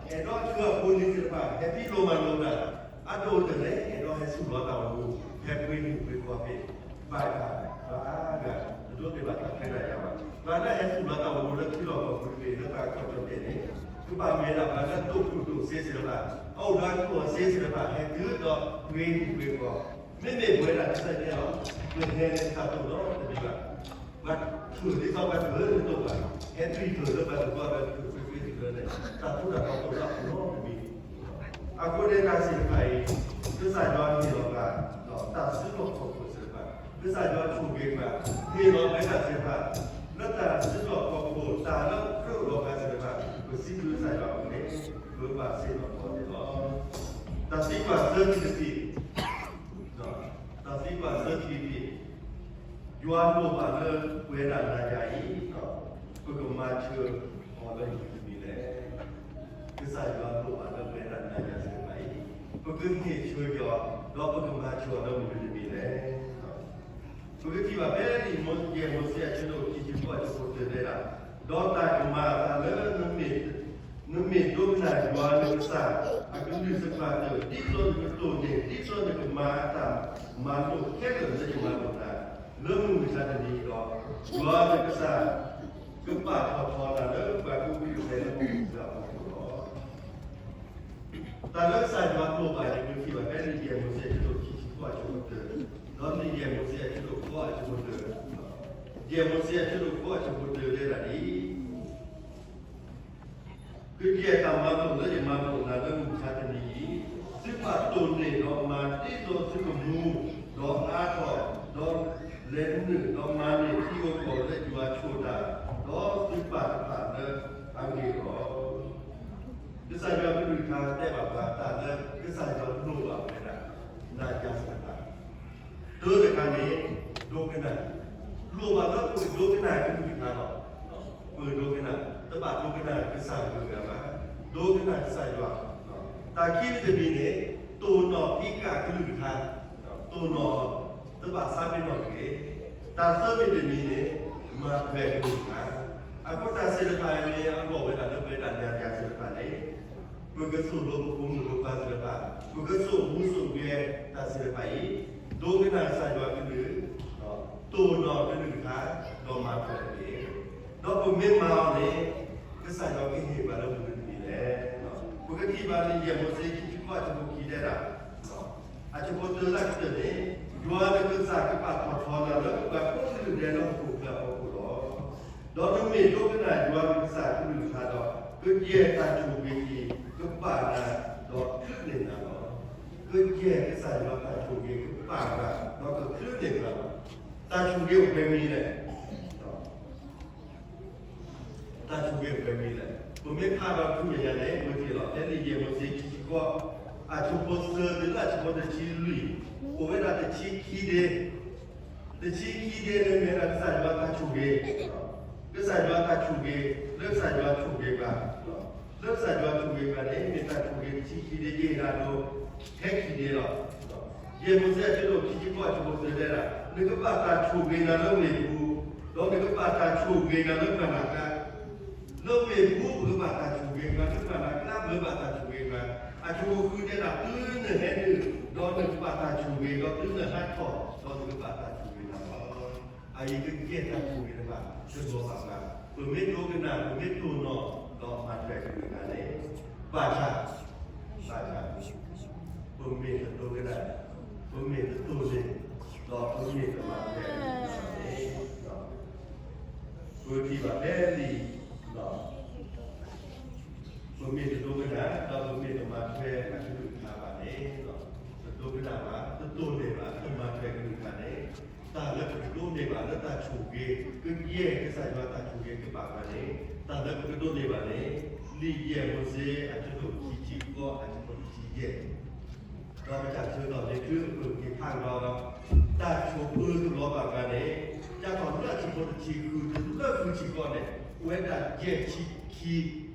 ၣ်ဒိးဆှၢအဖိလံၤသ့ၣ်တဖၣ် ဟဲဖံးလိမၤလိတၢ်, အဒိၣ်တလဲ အဲၣ်ဒိးဟဲဆူၣ်လီၤတၢ်အိၣ်မူ, ဟဲပှ့ၤဟံၣ်ပှ့ၤဃီဖဲ, ဘၣ်တၢ်ဘၣ်အါဂၤလၢ ဒိးန့ၢ်ဘၣ်တၢ်ခွဲးတၢ်ယာ်ဘၣ်. ပှၤလၢအဟဲသူၣ်လီၤတၢ်အိၣ်မူလၢထံလီၢ်ကီၢ်ပူၤတဘ့ၣ်လၢပှၤကီၢ်ပူၤတဘ့ၣ်န့ၣ်, ကဘၣ်မ့ၢ်ဒၣ်ပှၤလၢအဒိၣ်ကျိၣ်ဒိၣ်စ့သ့ၣ်တဖၣ်, အအိၣ်ဒီးအကျိၣ်အစ့သ့ၣ်တဖၣ် ဟဲတုၤဒီးဂ့ၤထူၣ်ဂ့ၤကီၢ်, မ့မ့ၢ်ပဝဲဒၣ်ကစၢ်ယွၤန့ၣ်လီၤ, ပဟဲန့ၣ်တၢ်တိၢ်နီတမံၤဘၣ်. ပှၤထုးဒ်သိးပှၤထုးလၢတတိၢ်ဘၣ်, ဟဲတုၤထုးလၢပှၤထုးကွၢ်ပှၤထုးကွၢ်သ့ၣ်တဖၣ်န့ၣ် တၢ်ထူးတၢ်တီၤတိၢ်နီတမံၤ အဃိန့ၣ်တၢ်စ့ၢ်တဖၣ်အံၤ, ကစၢ်ယွၤဟ့ၣ်လီၤဘၣ် တၢ်စုလီၢ်ခီၣ်ခိၣ်သ့ၣ်တဖၣ်, ကစၢ်ယွၤဆိၣ်ဂ့ၤဘၣ်, ဟ့ၣ်လီၤဝဲဒၣ်သ့ၣ်တဖၣ်, လၢတၢ်စုလီၢ်ခီၣ်ခိၣ် တၢ်လၢအကြၢးလီၤဂာ်သ့ၣ်တဖၣ်, ပစံးဘျုးကစၢ်ယွၤအဃိန့ၣ်, ပဘၣ်စ့ၢ်ကီးန့ၣ်လီၤ. တၢ်သံကွၢ်သၢထံၣ်တထံၣ်, တၢ်သံကွၢ်သၢထံၣ်တထံၣ်, ယွၤလိၣ်ဘၣ်လၢပဝဲဒၣ်နၤယၤအံၤ, ပကမၤစၢၤအီၤလၢမနုၤတမံၤလဲၣ်. ကစၢ်ယွၤလိၣ်ဘၣ်လၢပဝဲဒၣ်နၤယၤသ့ၣ်တဖၣ်အံၤ, ပကဟ့ၣ်ဆၢက့ၤအီၤ, ဒီးပကမၤစၢၤအီၤလၢမနုၤတမံၤလဲၣ်. ပကထံၣ်ဘၣ်ဖဲလံာ်ယဲၢ်မိၤၡ့အဆၢဒိၣ်ခံဆံဃိးအဆၢဖိတၢတဲဒၣ်, ဒီးတၢ်ကမၤအသးလၢ နမ့ၢ်ဒိကနၣ်ယွၤနကစၢ် အကလုၢ်သပှၢ်တၢၢ် ဒ်သိးနကတိၢ်န့ၢ် ဒ်သိးနကမၤအတၢ်မၤလိာ်ခဲလၢာ်လၢယမၤလိာ်နၤ လၢမုၢ်မဆါတနံၤအံၤဒီး, ယွၤနကစၢ် ကပာ်ထီၣ်ထီနၤလၢပှၤကူပှၤကညီအဖီခိၣ်လီၤ. တၢ်လၢကစၢ်ယွၤလိၣ်ဘၣ်န့ၣ် ပထံၣ်ဘၣ်ဖဲလံာ်ယဲၢ်မိၤၡ့အဆၢဒိၣ်ခံဆံဃိးအဆၢဖိတၢ, ဒီးလံာ်ယဲၢ်မိၤၡ့အဆၢဒိၣ်ဃိးအဆၢဖိတၢ, ယဲၢ်မိၤၡ့အဆၢဒိၣ်ဃိးအဆၢဖိတၢတဲဒၣ်ဒ်အံၤ, ကယဲၢ်တၢ်မၤလိာ်လၢယမၤလိာ်နၤလၢမုၢ်မဆါတနံၤအံၤ, သုဘၣ်တိၢ်န့ၢ်ဒီးမၤဒ်သိးသုကမူ, ဒီးအါထီၣ်, ဒီးလဲၤနုာ်ဒီးမၤန့ၢ်ထံဧိၤကီၢ်ဧိၤလၢယွၤဆိၣ်တၢ်, ဒီးသုပၢ်တဖၣ်လၢအဂ့ၢ်လီၤ. ကစၢ်ယွၤကလုၢ်ကထါတဲဘၣ်ပှၤတၢ်လၢကစၢ်ယွၤလိၣ်ဘၣ်ဝဲဒၣ် နၤယၤသ့ၣ်တဖၣ် တၢတခါန့ၣ်, ဒိကနၣ်, လိၣ်ဘၣ်လၢပကဒိကနၣ်ကလုၢ်ကထါလီၤ. ပကဒိကနၣ်, တဘၣ်ဒိကနၣ်ကစၢ်ယွၤတဂၤဘၣ်, ဒိကနၣ်ကစၢ်ယွၤ. တၢ်ခံမံၤတမံၤန့ၣ်, တိၢ်နီၣ်ဖံးကၣ်ကလုၢ်ကထါ, တိၢ်နီၣ်, တဘၣ်ဆါဖ့ၣ်နီၣ်တဂ့ၤ. တၢ်သၢမံၤတမံၤန့ၣ်, မၤထွဲကလုၢ်ကထါ. အဃိတၢ်သ့ၣ်တဖၣ်န့ၣ် အဂီၢ်ဝဲဒၣ်လၢပဝဲဒၣ်နၤယၤသ့ၣ်တဖၣ်န့ၣ် ပကသိၣ်လိပဖိမုၣ်ဖိခွါသ့ၣ်တဖၣ်, ပကသိၣ်မူသိၣ်ဂဲၤတၢ်သ့ၣ်တဖၣ်အံၤ, ဒိကနၣ်ကစၢ်ယွၤကလုၢ်, တိၢ်နီၣ်ကလုၢ်ကထါ, ဒီးမၤထွဲတက့ၢ်. ဒီးပမ့ၢ်မၤအီၤန့ၣ်, ကစၢ်ယွၤကဟ့ၣ်ပှၤလၢမနုၤတမံၤလဲၣ်. ပကထံၣ်ဘၣ်လံာ်ယဲၢ်မိၤၡ့ခံဆံဃိးအဆၢဖိခံတဲဒၣ်, အဆၢဖိတၢလၢကတၢၢ်န့ၣ်, ယွၤနကစၢ်ကပာ်ထီၣ်ထီနၤလၢပှၤကိးကလုာ်ဒဲးလၢဟီၣ်ခိၣ်ချၢအဖီခိၣ်လီၤ. ဒီးနမ့ၢ်ဒိကနၣ်ယွၤနကစၢ်ကလုၢ်ကထါဒီး, ကယဲၢ်တၢ်ဆိၣ်ဂ့ၤအံၤ ကပာ်နၤ, ဒီးချုးန့ၢ်နၤလီၤ. ကယဲၢ်ကစၢ်ယွၤတၢ်ဆိၣ်ဂ့ၤကပာ်နၤ, ဒီးကချုးန့ၢ်နၤလီၤ. တၢ်ဆိၣ်ဂ့ၤအိၣ်ဖဲမံၤလဲၣ်. တၢ်ဆိၣ်ဂ့ၤအိၣ်ဖဲမံၤလဲၣ်. ပမ့ၢ်ဖးဒီးဆူမဲာ်ညါန့ၣ် ပထံၣ်လီၤ ဖဲလံာ်ယဲၢ်မိၤၡ့ခံဆံဃိး, အဆၢဖိသၢတုၤလၢအဆၢဖိတဆံလွံၢ်, အိၣ်ဝဲဒၣ်တဆံခံဒ့, တဆံခံဒ့န့ၣ်မ့ၢ်ဒၣ်ကစၢ်ယွၤတၢ်ဆိၣ်ဂ့ၤ, ကစၢ်ယွၤတၢ်ဆိၣ်ဂ့ၤ, လၢကစၢ်ယွၤဆိၣ်ဂ့ၤပှၤ, လၢကစၢ်ယွၤဆိၣ်ဂ့ၤပှၤန့ၣ် မ့ၢ်တၢ်ဆိၣ်ဂ့ၤတဆံခံဒ့ ယဟ့ၣ်ဒၣ်ဒိ ဟဲခံဒ့လီၤ. ယဲၢ်မိၤၡ့အဆၢဒိၣ်ခံဆံဃိးအဆၢဖိသၢတဲဒၣ်, နကဘၣ်တၢ်ဆိၣ်ဂ့ၤနၤလၢဝ့ၢ်ပူၤ, ဒီးနကဘၣ်တၢ်ဆိၣ်ဂ့ၤနၤလၢပှၢ်လၢ်ကျါ, လၢဝ့ၢ်ပူၤပကဘၣ်တၢ်ဆိၣ်ဂ့ၤပှၤ, လၢပှၢ်လၢ်ကျါပကဘၣ်တၢ်ဆိၣ်ဂ့ၤပှၤ. အဆၢဖိဃုတဲဒၣ် တုၤနဟဲနုာ်, ဒီးနကဘၣ်တၢ်ဆိၣ်ဂ့ၤ, ဒီးတုၤနဟးထီၣ်, ဒီးနကဘၣ်တၢ်ဆိၣ်ဂ့ၤနၤလီၤ. အအံၤကယဲၢ်တၢ်ဆိၣ်ဂ့ၤတဖၣ် တလီၤဘၣ်ဘၣ်. ပမ့ၢ်ဒိကနၣ်, ပမ့ၢ်တိၢ်နီၣ်, ဒီးမၤထွဲကလုၢ်ကထါန့ၣ်, ဘၣ်ဆၣ်, ဘၣ်ဆၣ်, ပမ့ၢ်တဒိကနၣ်, ပမ့ၢ်တတိၢ်န့ၢ်, ဒီးပမ့ၢ်တမၤထွဲကလုၢ်ကထါန့ၣ်, ပထံၣ်ဘၣ်ဖဲလံာ် ပမ့ၢ်တဒိကနၣ်, ဒီးပမ့ၢ်တမၤထွဲအကလုၢ်ကထါဘၣ်န့ၣ်, တဒိကနၣ်ဘၣ်, တတိၢ်န့ၢ်ဘၣ်, တမၤထွဲကလုၢ်ကထါန့ၣ်, တၢ်လၢပကဒိးန့ၢ်ဘၣ်လၢတၢ်ဆိၣ်ဂ့ၤ, ကယဲၢ်ကစၢ်ယွၤတၢ်ဆိၣ်ဂ့ၤကဘၣ်ပှၤန့ၣ်, တၢ်လၢပကဒိးန့ၢ်ဘၣ်န့ၣ်, လံာ်ယဲၢ်မိၤၡ့အဆၢဒိၣ်ခံဆံဃိးအဆၢဖိတဆံယဲၢ် ဒီးပတၢ်ဆၢကတီၢ်န့ၣ် တုၤပက့ၤဖးကဒီးဒီး, တၢ်ဆိၣ်အၢတလီၤဘၣ်ပှၤန့ၣ်, ကၢ်ထီၣ်လၢအဆၢဖိတဆံဃုတုၤလၢဃုဆံဃိးန့ၣ်, အိၣ်ဝဲဒၣ်ယဲၢ်ဆံခံဒ့,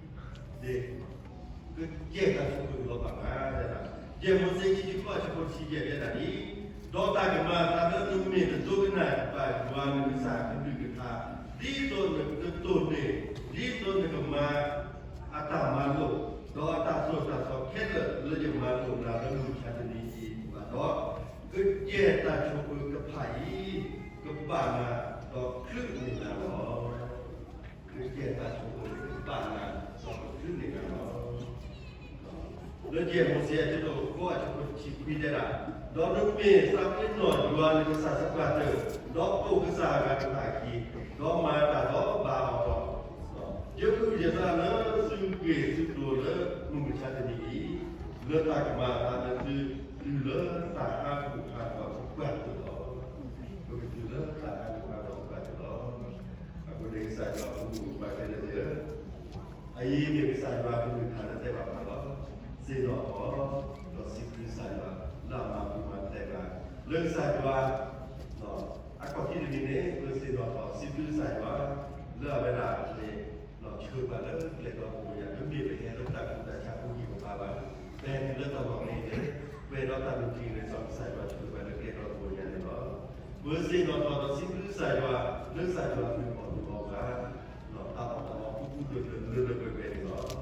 ကယဲၢ်တၢ်ဆိၣ်အၢတလီၤဘၣ်ပှၤ, ယဲၢ်မိၤၡ့ခံဆံဃိးအဆၢဖိတဆံယဲၢ်တဲဒၣ်ဒ်အံၤ, ဒီးတၢ်ကမၤအသးလၢနမ့ၢ်တဒိကနၣ်ဘၣ်ယွၤနကစၢ်အကလုၢ်ကထါ, ဒ်သိးနကတိၢ်န့ၢ်, ဒ်သိးနကမၤ အတၢ်မၤလိာ်, ဒီးအတၢ်သိၣ်တၢ်သီခဲလၢာ်လၢယမၤလိာ်နၤလၢမုၢ်မဆါတနံၤအံၤဘၣ်ဒီး, ကယဲၢ်တၢ်ဆိၣ်အၢတဖၣ်အံၤ, ကဘၣ်နၤ, ဒီးချုး ကဲသးဆိဖိန့ၣ် ပာ်နၤ ဒီးကဒုးနဲၣ်နၤလီၤ. လၢယဲၢ်မိၤၡ့အဆၢဒိၣ်ဃိးအဆၢဖိတဆံခွံတဲဒၣ်, ဒီးနမ့ၢ်သးပ့ၤနီၣ်ယွၤနကစၢ်သပှၢ်တၢၢ်, ဒီးတိၢ်ကစၢ်အဂၤတဖၣ်အခံ, ဒီးမၤတၢ်ဒီးဘၣ်အီၤဒီး, ယအုၣ်ယသးလၢသုဂ့ၢ်သုကျိၤလၢမုၢ်မဆါတနံၤအံၤ, လၢတၢ်ကမၤအသးလၢသု တုၤလၢတၢ်ဟးဂူာ်ဟးဂီၤသပှၢ်တၢၢ်လီၤ. ပကတုၤလၢတၢ်ဟးဂူာ်ဟးဂီၤသပှၢ်တၢၢ်လီၤ. အဃိန့ၣ်ကစၢ်ယွၤအမူအပှၤခဲလၢာ်သ့ၣ်ဧၢ, အအံၤမ့ၢ်ကစၢ်ယွၤအကလုၢ်ကထါလၢတဲဘၣ်ပှၤလီၤ. ဆ့ၣ်နီၤထီၣ်, ဒီးစံးဘျုးကစၢ်ယွၤ, လၢအမၤပူၤမၤဖျဲးဘၣ်, လၢကစၢ်ယွၤ အခီၣ်ထံးတနံၤန့ၣ် ပကဆ့ၣ်နီၤထီၣ်စံးဘျုးကစၢ်ယွၤ, လၢအဝဲဒၣ်န့ၣ် ဆှၢပှၤလၢကျဲဒီးပဝဲယၤ, တမ့ၢ်ပဟဲလၢတၢ်ကူၣ်တၢ်ဆးကူၣ်ကံၢ်ကပၤဘၣ်, ပဟဲတုၤလၢတၢ်လီၢ်န့ၣ်, ပှဲၤဒီးတၢ်ဒိးတံၢ်လၢစီၤကစၢ်ယွၤဆှၢပှၤလၢကျဲဒီးပဝဲယၤန့ၣ်လီၤ. ပကဆ့ၣ်နီၤထီၣ်ဒီးစံးဘျုးကစၢ်ယွၤ, လၢကစၢ်ယွၤမ့ၢ်အီၣ်မ့ၢ်အီပှၤ တၢ်အီၣ်တၢ်အီကူကူလၢလၢပှဲၤပှဲၤန့ၣ်လီၤ.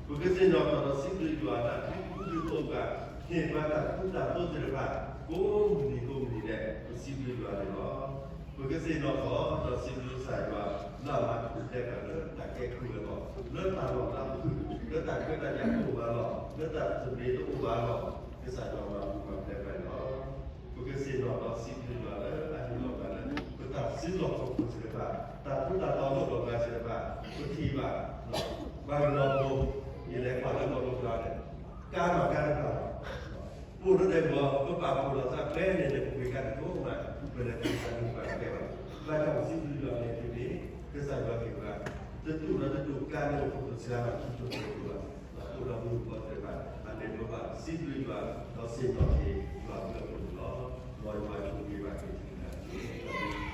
ပကဆ့ၣ်နီၤထီၣ်ဒီးစံးဘျုးယွၤလၢအဒုးကူဒုးသိးပှၤ, ဟ့ၣ်ပှၤတၢ်ကူတၢ်သိးသ့ၣ်တဖၣ်, ကိးမုၢ်နံၤကိးမုၢ်နံၤဒဲး ပစံးဘျုးယွၤန့ၣ်လီၤ. ပကဆ့ၣ်နီၤထီၣ်ဒီးစံးဘျုးကစၢ်ယွၤ, လၢအမၤထူၣ်ဖျဲးပှၤလၢတၢ်ကဲကုၢ်အဂီၢ်, လၢတၢ်လီၢ်လၢအဖုၣ်, လၢတၢ်ခွဲးတၢ်ယာ်တအိၣ်ဘၣ်လီၢ်, လၢတၢ်သဘျ့တအိၣ်ဘၣ်လီၢ်, ကစၢ်ယွၤမၤထူၣ်မၤဖျဲးပှၤန့ၣ်လီၤ. ပကဆ့ၣ်နီၤဒီးစံးဘျုးယွၤလၢအဟ့ၣ်လီၤပှၤလၢ ပတၢ်စုလီၢ်ခီၣ်ခိၣ်သ့ၣ်တဖၣ်, တၢ်ထူးတၢ်တီၤလိၣ်ဒီးပှၤသ့ၣ်တဖၣ်, ပထံၣ်ဘၣ်, ပှၤကညီဖိ, ယလဲၤကွၢ်လၢကီၢ်လိၤကျါန့ၣ်, ကါမၤကါတဖၣ်လီၤ. ပိၢ်လၢဒဲးပူၤ ပပာ်ဖှိၣ်လီၤသးဖဲန့ၣ်န့ၣ် ပပှ့ၤကါတဒိၣ်မး, ပလဲၤပှ့ၤကါတဒိၣ်မးကဲဘၣ်. ဘၣ်ဆၣ်ပစံးဘျုးယွၤန့ၣ်ဒ်န့ၣ်, ကစၢ်ယွၤဟ့ၣ်ပှၤ, တဒူၣ်ဒီးတဒူၣ်ကါန့ၣ်အိၣ်ခိၣ်သ့ၣ်စှၤဘၣ် ခံကထိဘၣ်, အိၣ်ဒီးမူခိၣ်သ့ၣ်တဖၣ်, အန့ၣ်ပဘၣ်စံးဘျုးယွၤ, ဒီးဆ့ၣ်နီၤက့ၤယွၤအဘျုးအဖှိၣ်န့ၣ်လီၤ. မ်ယွၤဆိၣ်ဂ့ၤဘၣ်က့ၤသုတဂၤတက့ၢ်.